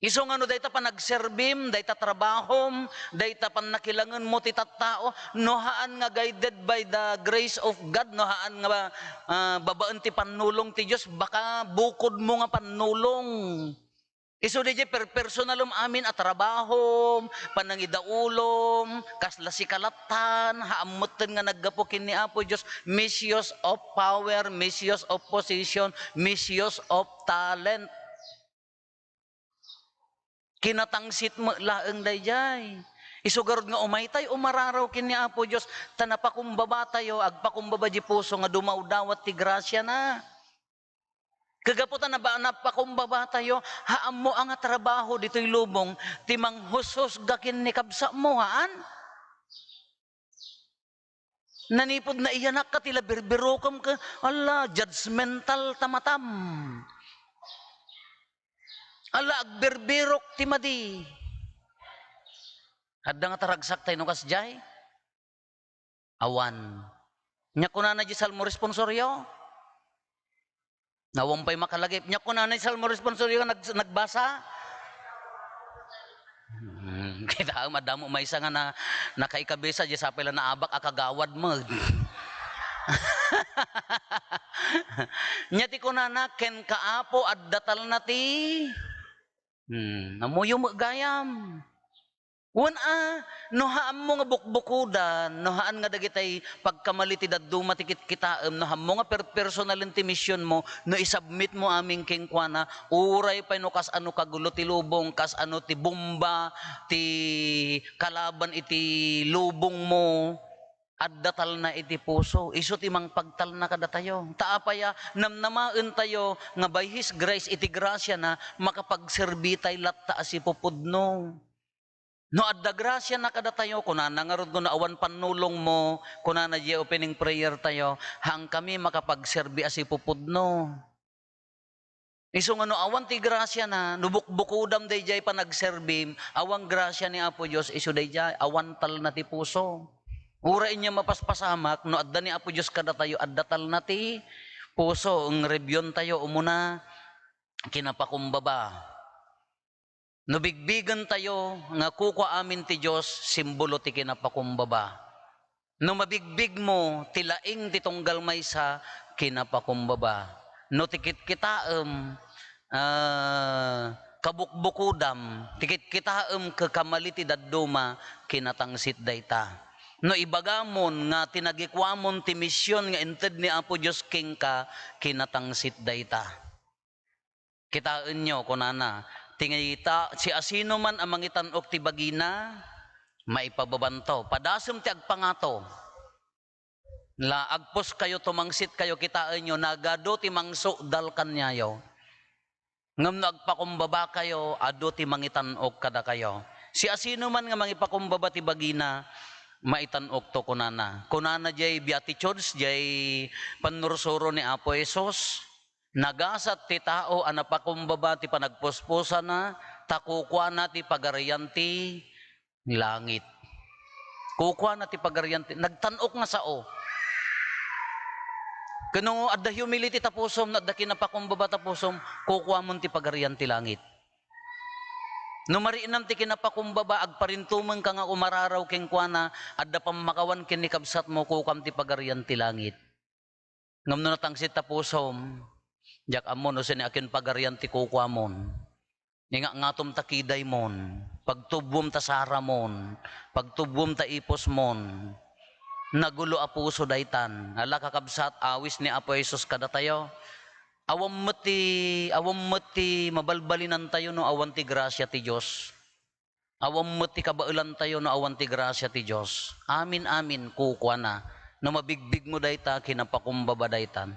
Isu nga no dayta panagserbim, dayta trabahom, dayta pannakilangenmo ti tattao, no haan nga guided by the grace of God, no haan nga, ah, babaen ti pannulong ti Dios, baka bukodmo nga pannulong. Isu daydiay per-, personalem amin a trabahom, panangidaulom, kasla sika lattan, haan metten nga naggapu ken ni Apo Dios, misuse of power, misuse of position, misuse of talent. Kinatangsit met laeng daydiay. Isu garud nga umaytay umararaw ken ni Apo Dios, ta napakumbabatayo, agpakumbaba di puso nga dumawdawat ti grasiana. Kagapu ta naba-, napakumbabatayo, ha ammo a nga trabaho ditoy lubong, ti manghushusga ken ni kabsatmo, haan? Nanipud naiyanakka ti la birbirokem ken, ala, judgmental ta matam. Ala, agbirbirok ti madi. Adda nga taragsak tayo no kasdiay? Awan. Nia kunana di Salmo responsorio? Awan pay makalagip. Nia kunana di Salmo responsorio nga nag-, nagbasa? Hmm, kita, madamo maysa nga na, nakaikabisa, di sapay la naabak a kagawad mo. Nia ti kunana, "Kenka, Apo, adda talna ti." Hmm, ammoyo met gayam. Wen a, no haanmo nga bukbukodan, no haan nga dagitay pagkamali ti dadduma ti kitkitaem, no haanmo nga per-, personalen ti misionmo, no isubmitmo amin kenkuana, uray pay no kasano kagulo ti lubong, kasano ti bomba ti kalaban iti lubongmo, adda talna iti puso. Isu ti mangpagtalna kadatayo. Ta apay a, namnamaentayo nga by His grace, iti grasiana, makapagserbitay latta a sipupudno. No adda grasiana kadatayo, kunana ngarud, no awan pannulongmo, kunana diay opening prayer tayo, "Haankami makapagserbi a sipupudno." Isu nga no awan ti grasiana, no bukbukodam daydiay panagserbim, awan grasia ni Apo Dios, isu daydiay, awan talna ti puso. Uray ania mapaspasamak, no adda ni Apo Dios kadatayo, adda talna ti puso. Eng, review-antayo umuna, kinapakumbaba. No bigbigentayo nga kukua amin ti Dios, simbolo ti kinapakumbaba. No mabigbigmo ti laing ti tunggal maysa, kinapakumbaba. No ti kitkitaem, ah, kabukbukodam, ti kitkitaem ket kamali ti dadduma, kinatangsit dayta. No ibagamon nga tinagikuamon ti mision nga inted ni Apo Dios kenka, kinatangsit dayta. Kitaenyo, kunana, ti ngita, siasinoman a mangitan-ok ti bagina, maipababanto. Padasem ti agpangato. La, agpuskayo, tumangsitkayo, kitaenyo, nagadu ti mangsukdal kaniayo. Ngem no agpakumbabakayo, adu ti mangitan-ok kadakayo. Siasinoman nga mangipakumbaba ti bagina, maitan-okto, kunana. Kunana diay Beatitudes, diay pannursuro ni Apo Jesus. Nagasat ti tao a napakumbaba ti panagpuspusana, ta kukuana ti pagarian ti langit. Kukuana ti pagarian ti, nagtan-ok nga sao. Ken no adda humility ta pusom, no adda kinapakumbaba ta pusom, kukuamon ti pagarian ti langit. No marinam ti kinapakumbaba, agparintumengka nga umararaw kenkuana, adda pammakawan ken ni kabsatmo, kukuam ti pagarian ti langit. Ngem no natangsit ta pusom, diak ammo no sini a ken pagarian ti kukuamon. Ni nga ngatom ta kidaymon, pagtubwom ta saramon, pagtubwom ta iposmon. Nagulo a puso daytan. Ala, kakabsat, awis ni Apo Jesus kadatayo. Awan met ti, awan met ti mabalbalinantayo no awan ti grasia ti Dios. Awan met ti kabaelantayo no awan ti grasia ti Dios. Amin, amin, kukuana. No mabigbigmo dayta, kinapakumbaba daytan.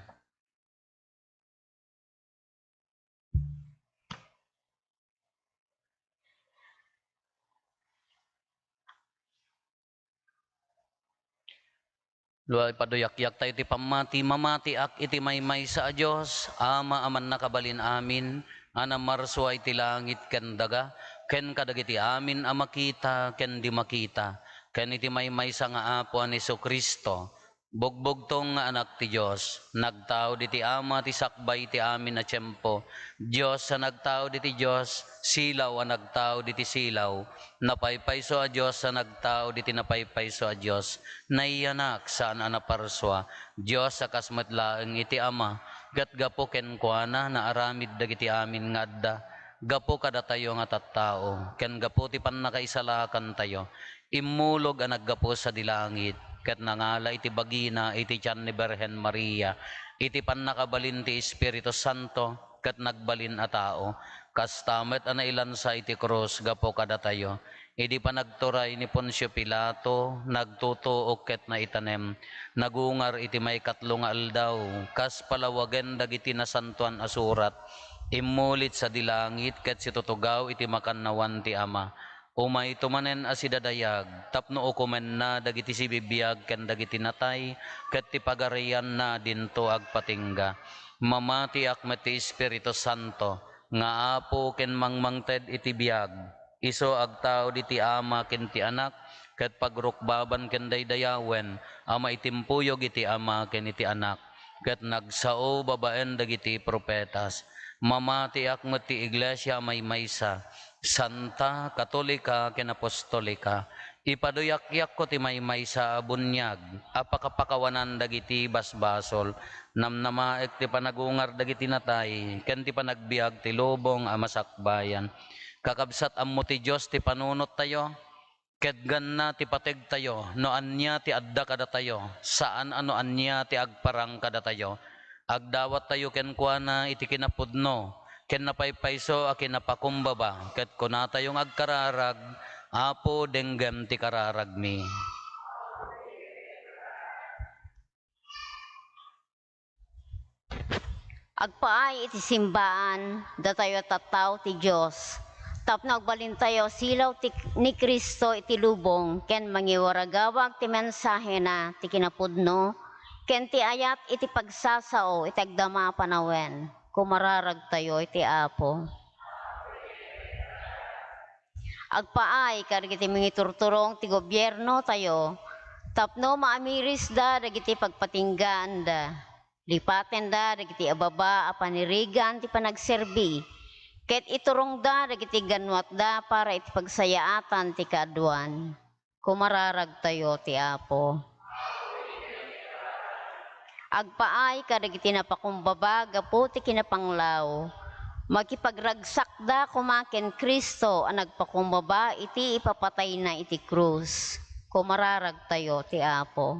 Lua, ipaduyakyak tayo ti pammati. Mamatiak iti maymaysa a Dios, Ama a mannakabalin amin, a namarsua iti langit ken daga, ken kadagiti amin a makita ken di makita, ken iti maymaysa nga Apo a ni Jesu-Cristo, bugbugtong nga Anak ti Dios, nagtaud iti Ama ti sakbay ti amin a tiempo, Dios a nagtaud iti Dios, silaw a nagtaud iti silaw, napaypayso a Dios a nagtaud iti napaypayso a Dios, nayanak saan a naparsua, Dios a kas met laeng iti Ama, ket gapu kenkuana naaramid dagiti amin nga adda. Gapu kadatayo nga tattao, ken gapu ti pannakaisalakantayo, immulog a naggapu sadi langit, ket nangala iti bagina iti tian ni Birhen Maria, iti pannakabalin ti Espiritu Santo, ket nagbalin a tao. Kasta met a nailansa iti krus gapu kadatayo. Idi panagturay ni Poncio Pilato, nagtutuok ket naitanem. Nagungar iti maikatlo nga aldaw, kas palawagen dagiti Nasantoan a Surat. Immulit sadi langit ket situtugaw iti makannawan ti Ama. Umayto manen a sidadayag tapno ukomenna dagiti sibibiag ken dagiti natay, ket ti pagarianna dinto agpatingga. Mamatiak met ti Espiritu Santo, nga Apo ken mangmangted iti biag. Isu agtaud iti Ama ken ti Anak, ket pagrukbaban ken daydayawen a maitimpuyog iti Ama ken iti Anak, ket nagsao babaen dagiti profetas. Mamatiak met ti iglesia a maymaysa, santa, katolika, ken apostolika. Ipaduyakyakko ti maymaysa a buniag a pakapakawanan dagiti basbasol. Namnamaek ti panagungar dagiti natay ken ti panagbiag ti lubong a masakbayan. Kakabsat, ammo ti Dios ti panunottayo, ket ganna ti pategtayo no ania ti adda kadatayo, saan a no ania ti agparang kadatayo. Agdawattayo kenkuana iti kinapudno ken napaypayso a kinapakumbaba, ket kunatayo nga agkararag, "Apo, denggem ti kararagmi." Agpaay iti simbaan, datayo a tattao ti Dios, tapno agbalintayo silaw ti, ni Cristo iti lubong ken mangiwaragawag ti mensahena ti kinapudno ken ti ayat iti pagsasao iti agdama a panawen. Kumararagtayo iti Apo. Agpaay kadagiti mangiturturong ti gobiernotayo tapno maamirisda dagiti pagpatinggaanda. Lipatenda dagiti ababa a panirigan ti panagserbi, ket iturongda dagiti gannuatda para iti pagsayaatan ti kaaduan. Kumararagtayo ti Apo. Agpaay kadagiti napakumbaba gapu ti kinapanglaw. Makipagragsakda koma ken Cristo a nagpakumbaba iti ipapatayna iti krus. Kumararagtayo ti Apo.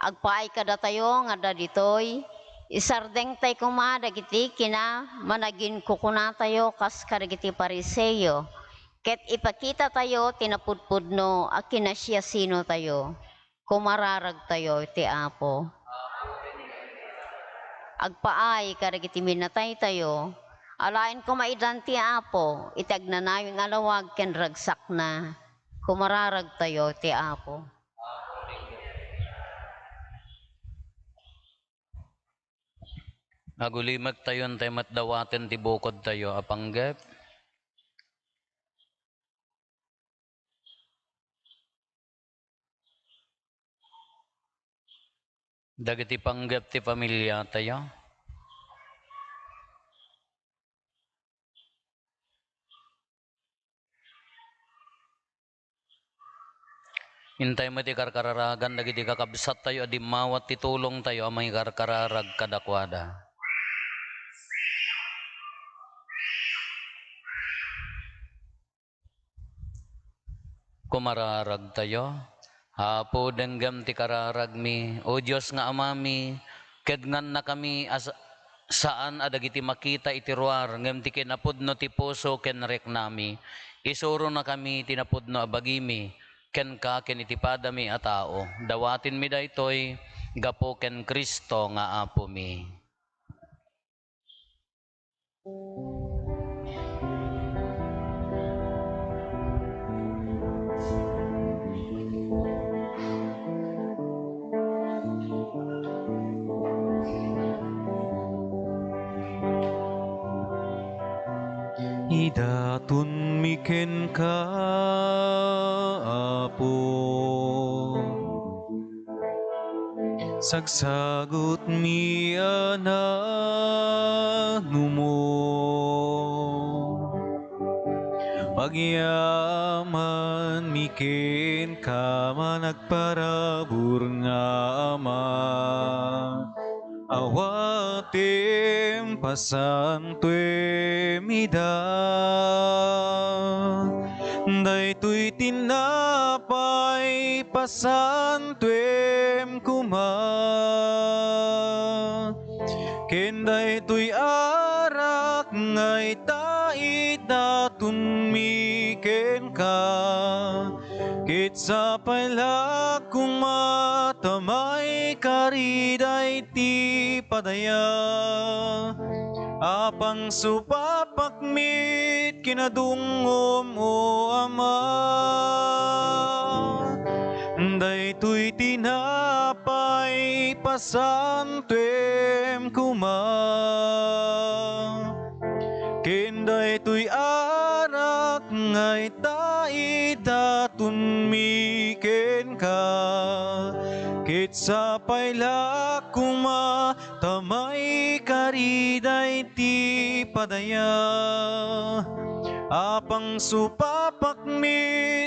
Agpaay kadatayo nga adda ditoy, isardengtay koma dagiti kina-, managinkukunatayo kas kadagiti Fariseo, ket ipakitatayo ti napudpudno a kinasiasinotayo. Kumararagtayo iti Apo. Agpaay kadagiti minataytayo, alaen koma idan ti Apo iti agnanayon nga lawag ken ragsakna. Kumararagtayo iti Apo. Agulimektayo, intay met dawaten ti bukodtayo a panggep. Dagiti panggep ti familiatayo. Intay met ti karkararagan dagiti kakabsattayo a dimmawat ti tulongtayo a mangikarkararag kadakuada. Kumararagtayo. Apo, denggem ti kararagmi. O Dios nga Amami, kedngannakami a sa-, saan a dagiti makita iti ruar, ngem ti kinapudno ti puso ken riknami. Isuronakami ti napudno a bagimi, kenka ken iti padami a tao. Dawatenmi daytoy gapu ken Cristo nga Apomi. Idatonmi kenka, Apo. Sagsagutmi a nanumo. Agyamanmi kenka, managparabur nga Ama. Awatem, pasantuem ida. Daytoy tinapay, pasantuem koma. Ken daytoy arak nga ita idatonmi kenka. Ket sapay la koma ta maikari daytoy padaya a pangsupapakmi ket kinadungngom, O Ama. Daytoy tinapay, pasantuem koma. Ken daytoy arak nga ita idatonmi kenka, ket sapay la koma ta maikari daytoy padaya a pangsupapakmi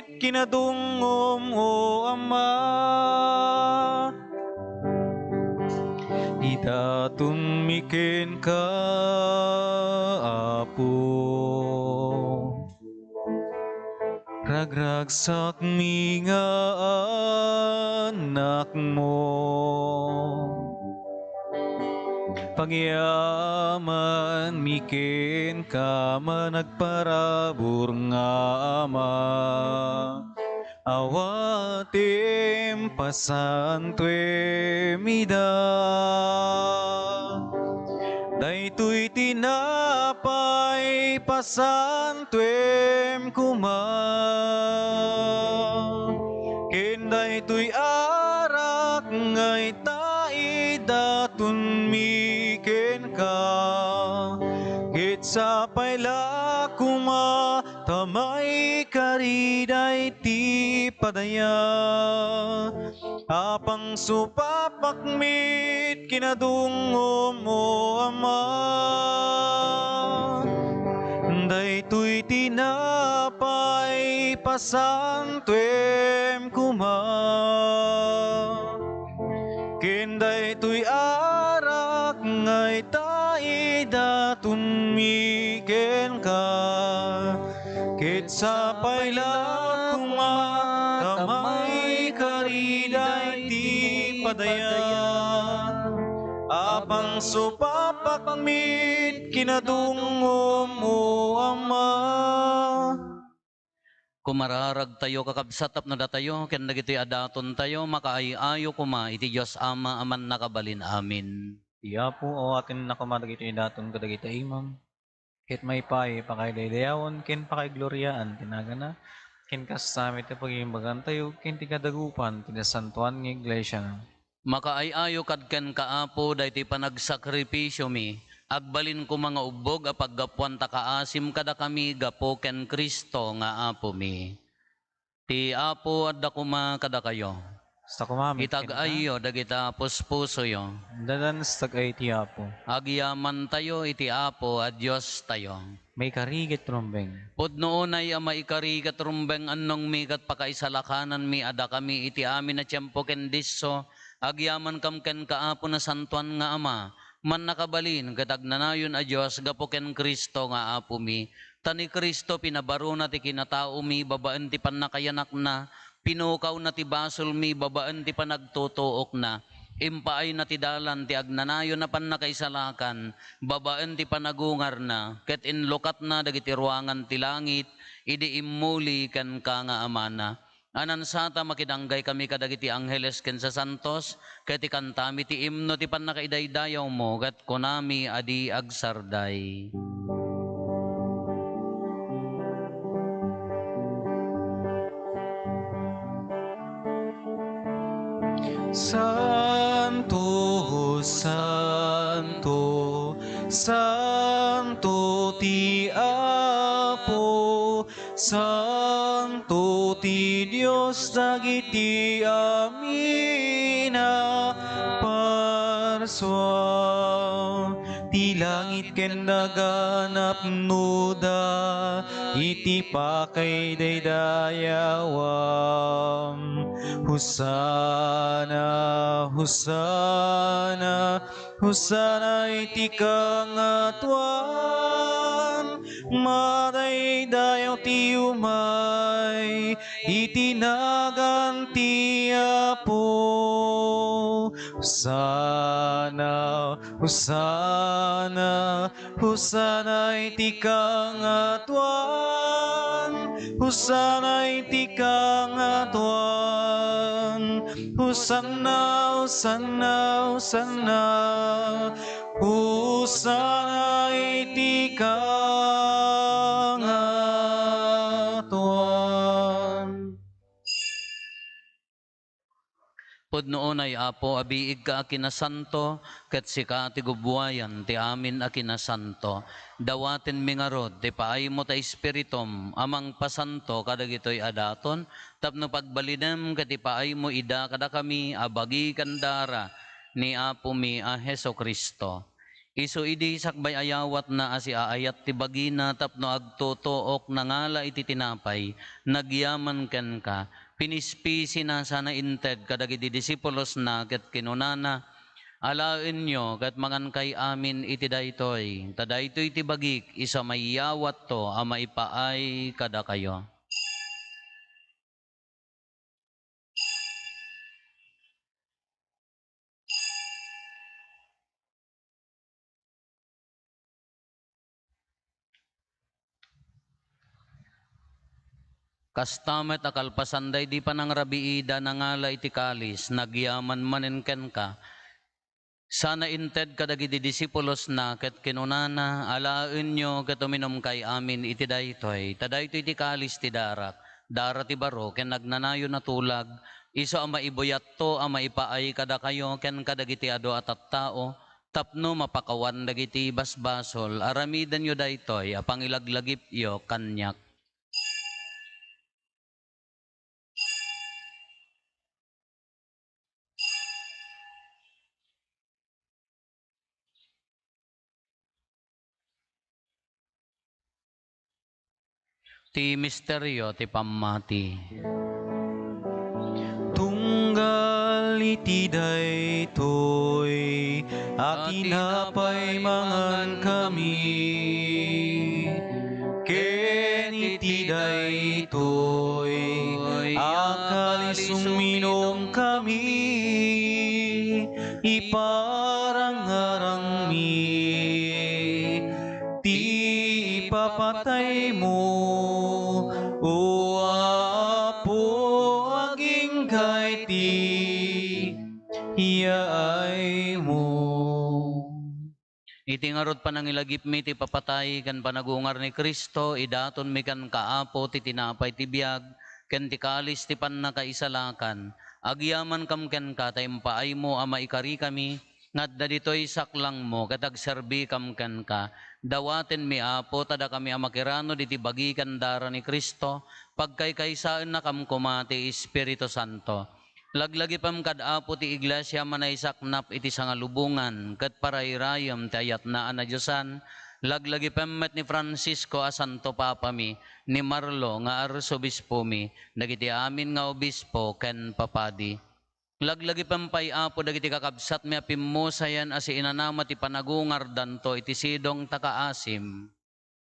ket kinadungngom, O Ama. Idatonmi kenka, Apo. Ragragsakmi nga anakmo. Pagyamanmi kenka, managparabur nga Ama. Awatem, pasantuem ida. Daytoy tinapay, pasantuem koma. Ken daytoy arak nga ita idatonmi kenka. Ket sapay la koma ta maikari daytoy padaya a pangsupapakmi ket kinadungngom, O Ama. Daytoy tinapay, pasantuem koma. Ken daytoy arak nga ita idatonmi kenka, ket sapay la koma ta maikari daytoy padaya a pangsupapakmi ket kinadungngom, O Ama. Kumararagtayo, kakabsat, tapno datayo ken dagitoy a datontayo makaay-ayo koma iti Dios Ama a Mannakabalin-amin. Ti Apo, awatenna koma dagitoy a daton kadagiti imam, ket maipaay pakaidaydayawen ken pakaigloriaan ti nagana, ken kasta met ti pagimbagantayo ken ti kadagupan ti nasantoan nga iglesiana. Makaay-ayo kad kenka, Apo, daytoy panagsakripisiomi. Agbalin koma nga ubbog a paggapuan ta kaasim kadakami gapu ken Cristo nga Apomi. Ti Apo adda koma kadakayo. Kasta koma met kenka. Itag-ayyo dagita puspusoyo. Dadan sa tag-ay ti Apo. Agyamantayo iti Apo a Diostayo. Maikari ket rumbeng. Pudno unay a maikari ket rumbeng, annongmi ket pakaisalakananmi a dakami iti amin a tiempo ken disso, agyamankam kenka, Apo, Nasantoan nga Ama, mannakabalin ket agnanayon a Dios gapu ken Cristo nga Apomi. Ta ni Cristo pinabarona ti kinataomi babaen ti pannakayanakna, pinukawna ti basolmi babaen ti panagtutuokna, impaayna ti dalan ti agnanayon a pannakaisalakan babaen ti panagungarna, ket inlukatna dagiti ruangan ti langit idi immuli kenka nga Amana. Anansata, makidanggay kami kadagiti angheles ken sasantos, ket ikantami ti imno ti pannakaidaydayawmo, ket kunami a di agsarday. Santo, santo, santo ti Apo, santo ti Dios dagiti amin a parsua. Ti langit ken daga napnoda iti pakaidaydayawam. Hosanna, Hosanna, Hosanna iti kangatoan. Madaydayaw ti umay iti nagan ti Apo. Hosanna, Hosanna, Hosanna iti kangatoan. Hosanna iti kangatoan. Hosanna, Hosanna, Hosanna. Hosanna iti kangatoan. Pudno unay, Apo, a biigka a kinasanto, ket sika ti gubbuayan ti amin a kinasanto. Dawatenmi ngarud ti paaymo ta Espiritum a mangpasanto kadagitoy a daton, tapno pagbalinem ket ipaaymo ida kadakami a bagi ken dara ni Apomi a Jesu-Cristo. Isu idi sakbay a yawatna a siaayat ti bagina tapno agtutuok, nangala iti tinapay, nagyaman kenka, pinispisina sana inted kadagiti disipulosna ket kinunana, "Alaenyo ket mangankay amin iti daytoy, ta daytoy ti bagik, isu a maiyawatto a maipaay kadakayo." Kasta met a kalpasan daydi panangrabiida, nangala iti kalis, nagyaman manen kenka, sana inted kadagiti disipulosna ket kinunana, "Alaenyo ket uminumkay amin iti daytoy, ta daytoy ti kalis ti darak, dara ti baro ken agnanayon a tulag, isu a maibuyatto a maipaay kadakayo ken kadagiti adu a tattao, tapno mapakawan dagiti basbasol. Aramidenyo daytoy a pangilaglagipyo kaniak." Ti misterio ti pammati. Tunggal iti daytoy a tinapay mangankami, ken iti daytoy a kalis uminumkami, iparangarangmi ti ipapataymo, O Apo, agingga iti yaaymo. Iti ngarud panangilagipmi ti papatay ken panagungar ni Cristo, idatonmi kenka, Apo, ti tinapay ti biag ken ti kalis ti pannakaisalakan. Agyamankam kenka ta impaaymo a maikarikami, nga adda ditoy saklangmo ket agserbikam kenka. Dawatenmi, Apo, ta dakami a makiranod iti bagi ken dara ni Cristo, pagkaykaysaennakam koma ti Espiritu Santo. Laglagipem kad Apo ti Iglesia a manaysaknap iti sangalubongan ket parayrayem ti ayatna a nadiosan. Laglagipem met ni Francisco a Santo Papami, ni Marlo nga Arsobispomi, dagiti amin nga obispo ken papadi. Laglagipem pay, Apo, dagiti kakabsatmi a pimmusayen a siinanama ti panagungardanto iti sidong ta kaasim.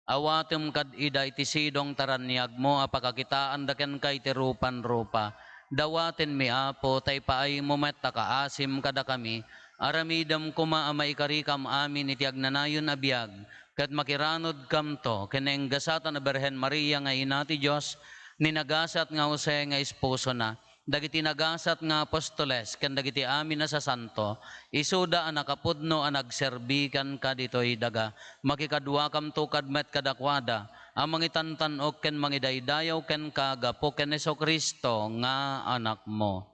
Awatem kad ida iti sidong ta raniagmo a pakakitaanda kenka iti rupan-rupa. Dawatenmi, Apo, ta ipaaymo met ta kaasim kadakami. Aramidem koma a maikarikam amin iti agnanayon a biag, ket makiranodkamto ken nainggasatan a Birhen Maria nga Ina ti Dios, ni nagasat nga Jose nga esposona, dagiti nagasat nga apostoles ken dagiti amin a sasanto, isuda a nakapudno a nagserbi kenka ditoy daga. Makikaduakamto kad met kadakuada a mangitantan-ok ken mangidaydayaw kenka gapu ken Jesu-Cristo nga Anakmo.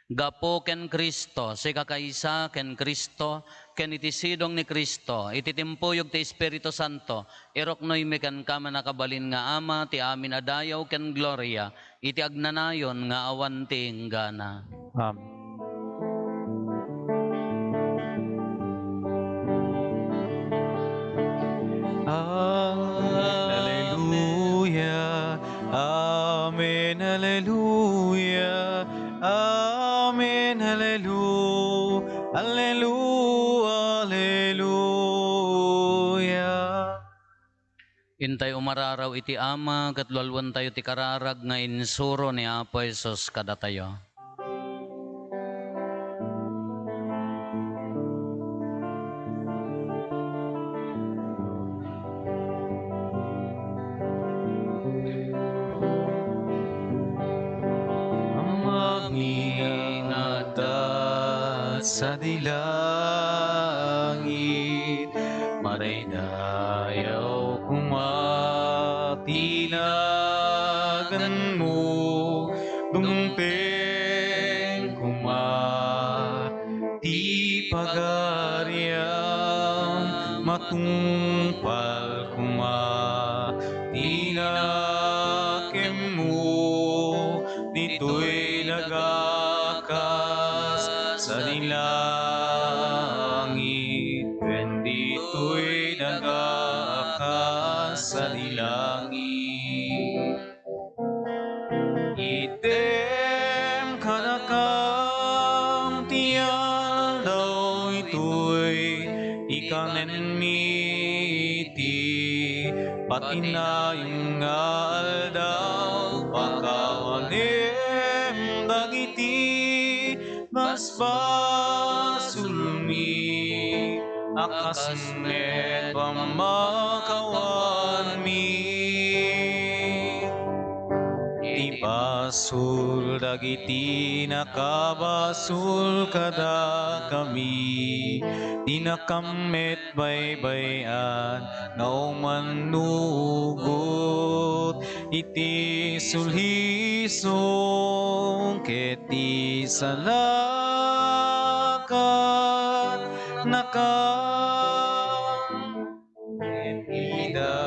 Gapu ken Cristo, sika kaysa ken Cristo, ken iti sidong ni Cristo, iti timpuyog ti Espiritu Santo, iruknoymi kenka, mannakabalin nga Ama, ti amin a dayaw ken gloria, iti agnanayon nga awan ti inggana. Amen. Amen. Alleluia. Amen. Alleluia. Amen. Allelu-, Alleluia. Intay umararaw iti Ama, ket lualuentayo ti kararag nga insuro ni Apo Jesus kadatayo. Amami nga adda sadi langit, madaydayaw koma ti naganmo, dumteng koma ti pagariam, matungpal koma ti nakemmo ditoy daga kas sadi langit, ken ditoy daga kas sadi langit. Itdem kadakam ti aldaw itoy, ikanenmi iti patinayon nga aldaw, pakawanem dagiti basbasolmi a kas met pammakawanmi. Ti basol dagiti nakabasol kadakami, ti nakammet baybay-an nga umannugot iti sulhisong ket ti salakannakam ket idakes.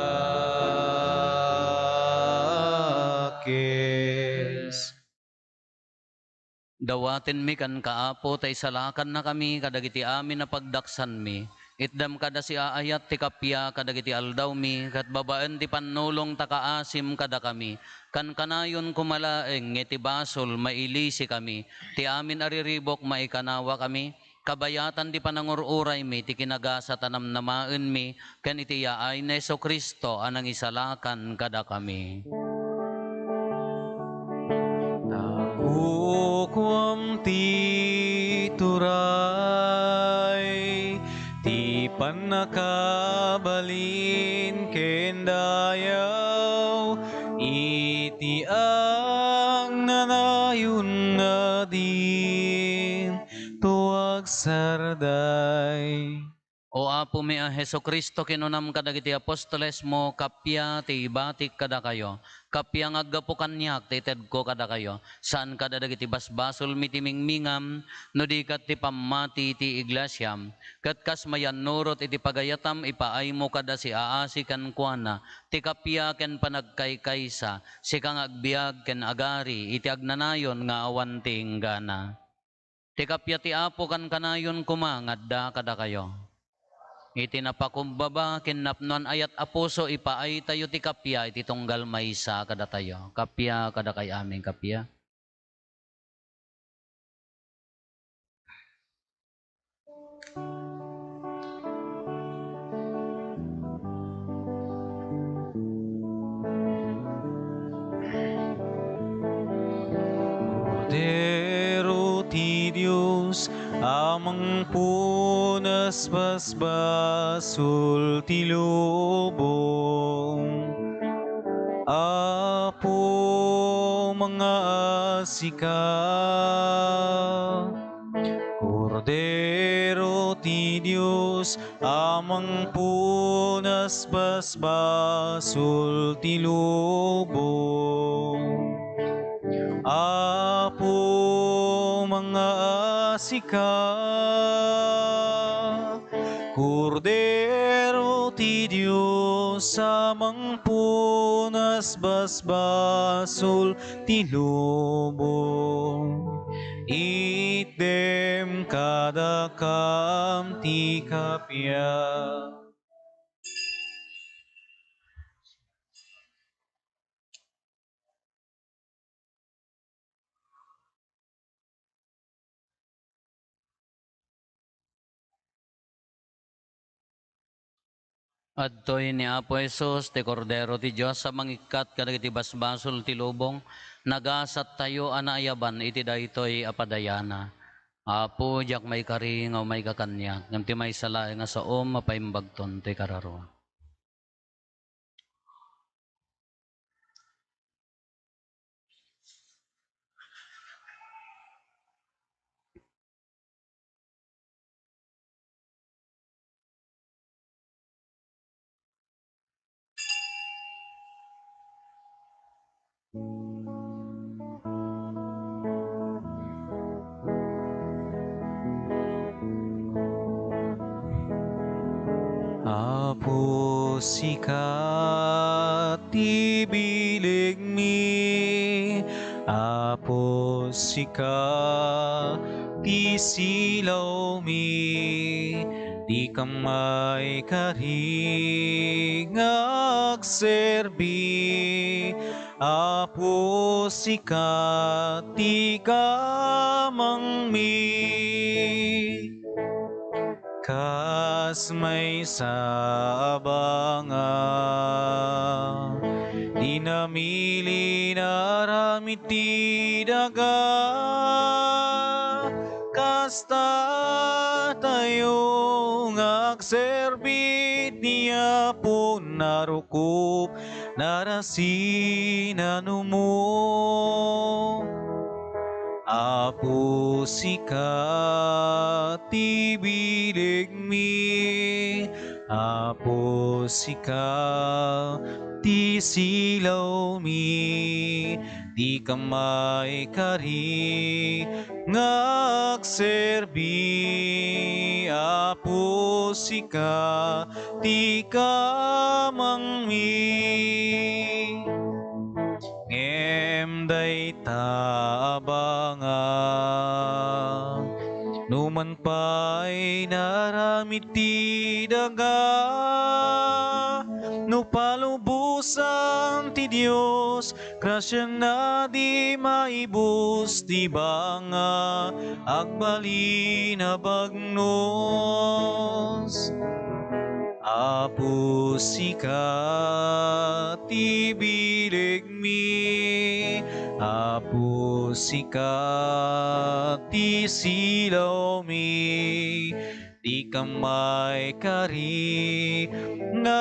Dawatenmi kenka, Apo, ta isalakannakami kadagiti amin a pagdaksanmi. Itdem kad a siaayat ti kappia kadagiti aldawmi, ket babaen ti pannulong ta kaasim kadakami. Kankanayon koma laeng nga iti basol mailisikami, ti amin a riribuk maikanawakami, kabayatan ti panangur-uraymi ti kinagasat a namnamaenmi, ken iti yaay ni Jesu-Cristo a nangisalakan kadakami. Ta ukuam ti turay, ti pannakabalin ken dayaw, iti agnanayon nga din to agsarday. O Apomi a Jesu-Cristo, kinunam kadagiti apostolesmo, kappia ti ibatik kadakayo, kappia nga aggapu kaniak ti itedko kadakayo, saan kada dagiti basbasolmi ti mingmingam, no di ket ti pammati ti iglesiam. Ket kas mayannurot iti pagayatam, ipaaymo kada siaasi kenkuana ti kappia ken panagkaykaysa, sika nga agbiag ken agari iti agnanayon nga awan ti inggana. Ti kappia ti Apo kankanayon koma nga adda kadakayo. Iti napakumbaba ken napnoan ayat a puso, ipaaytayo ti kappia iti tunggal maysa kadatayo. Kappia kadakay amin, kappia. Kordero ti Dios a mangpunas basbasul ti lubong. Apo, mangaasi ka. Kordero ti Dios a mangpunas basbasul ti lubong. Apo, mangaasi ka. Kordero ti Dios a mangpunas basbasul ti lubong, itdem kadakam ti kappia. Adtoy ni Apo Jesus, ti Kordero ti Dios a mangikkat kadagiti basbasol ti lubong. Nagasattayo a naayaban iti daytoy a padayana. Apo, diak maikari nga umayka kaniak, ngem ti maysa laeng a saom, mapaimbagton ti kararua. Apo, sika ti bilegmi, Apo, sika ti silawmi, dika maikari nga agserbi. Apo, sika ti kamangmi. Kas maysa a banga, di namili na aramid ti daga. Kasta tayo nga agserbi ti Apo, narukop, narasi, nanumo. Apo, sika ti bilegmi, Apo, sika ti silawmi, dika maikari nga agserbi. Apo, sika ti kamangmi. Ngem dayta a banga, numan pay naaramid ti daga, no palubosan ti Dios, grasiana di maibus ti banga, agbalin a bagnos. Apo, sika ti bilegmi, Apo, sika ti silawmi, dika maikari nga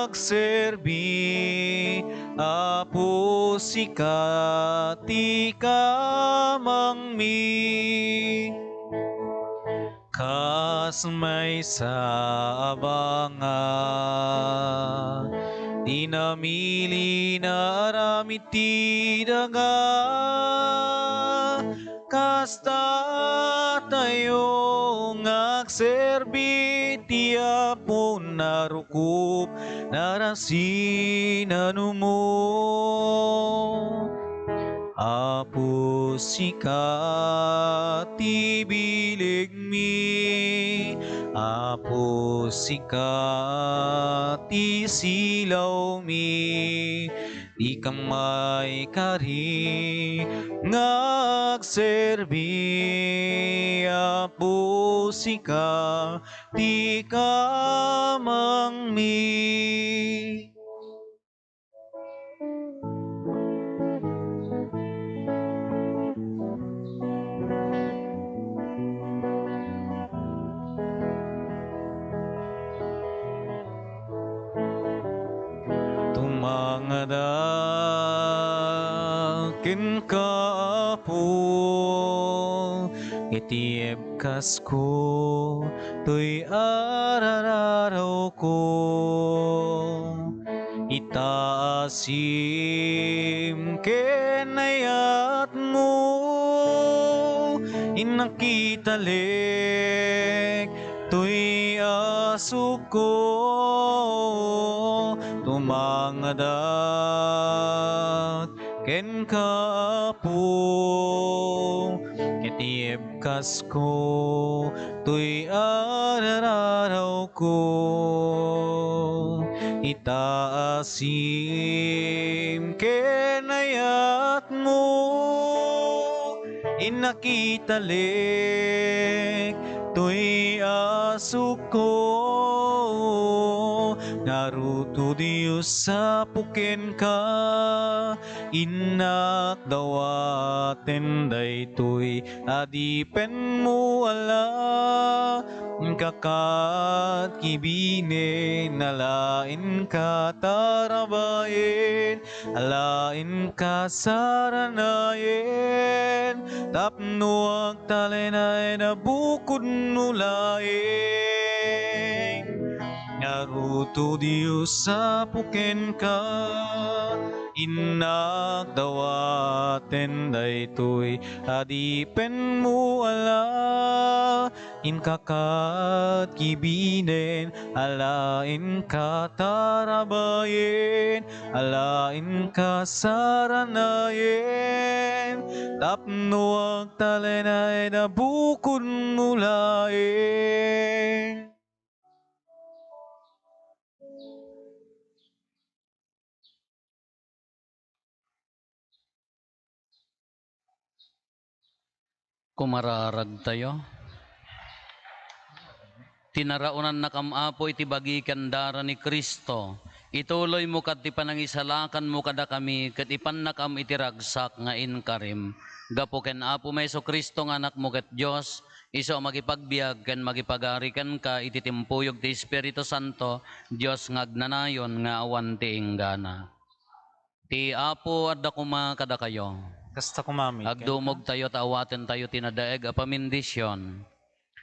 agserbi. Apo, sika ti kamangmi. Kas Maysa a banga ti namili na aramid ti daga. Kasta tayo nga agserbi ti Apo, narukop, narasi, nanumo. Apo, sika ti bilegmi, Apo, sika ti silawmi, dika maikari nga agserbi, Apo, sika ti kamangmi. Tumangadak kenka, Apo, iti ebkasko, toy ar-arawko. Itaasim ken ayatmo, innak italek toy asukko, tumangadak kenka, Apo, iti ebkasko, toy ar-arawko. Itaasim ken ayatmo, innak italek toy asukko. Ngarud, O Dios, Apo, kenka, innak dawaten daytoy adipenmo a la, inka kat kibinen a la, inka tarabayen a la, inka saranayen tapno agtalinaed a bukodmo laeng. Ngarud, O Dios, Apo, kenka, innak dawaten daytoy adipenmo a la, inka kat kibinen a la, inka tarabayen a la, inka saranayen tapno agtalinaed a bukodmo laeng. Kumararagtayo. Tinaraonannakam, Apo, iti bagi ken dara ni Cristo. Ituloymo ket ti panangisalakanmo kadakami ket ipannakam iti ragsak nga inkarim. Gapu ken Apomi Jesu-Cristo nga Anakmo ket Dios, isu a makipagbiag ken makipagari kenka iti timpuyog ti Espiritu Santo, Dios nga agnanayon nga awan ti inggana. Ti Apo adda koma kadakayo. Kasta koma met kenka. Agdumogtayo ta awatentayo ti nadaeg a pamendisyon.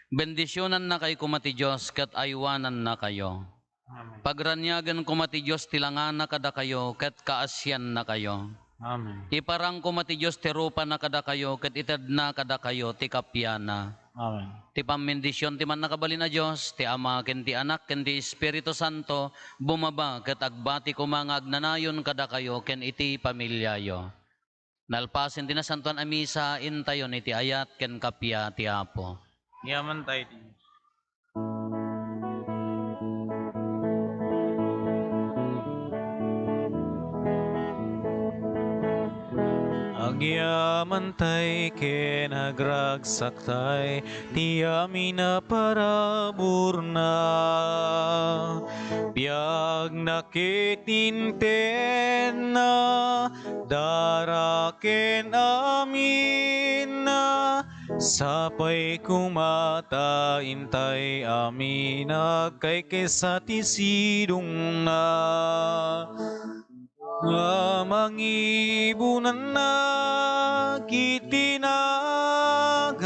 Bendisionannakayo koma ti Dios ket aywanannakayo. Amen. Pagraniagen koma ti Dios ti langana kadakayo ket kaasiannakayo. Amen. Iparang koma ti Dios ti rupana kadakayo ket itedna kadakayo ti kapiana. Amen. Ti pammendision ti Mannakabalin a Dios, ti Ama ken ti Anak ken ti Espiritu Santo, bumaba ket agbati koma nga agnanayon kadakayo ken iti pamiliayo. Nalpasen ti Nasantoan a Misa, intayon iti ayat ken kappia ti Apo. Yaman tayo ti Agyamantay ken agragsakta ti amin a paraburna. Biagna ket intedna, dara ken aminna, sapay koma ta intay amin agkaykaysa ti sidongna. Nga mangibunannak iti naganna.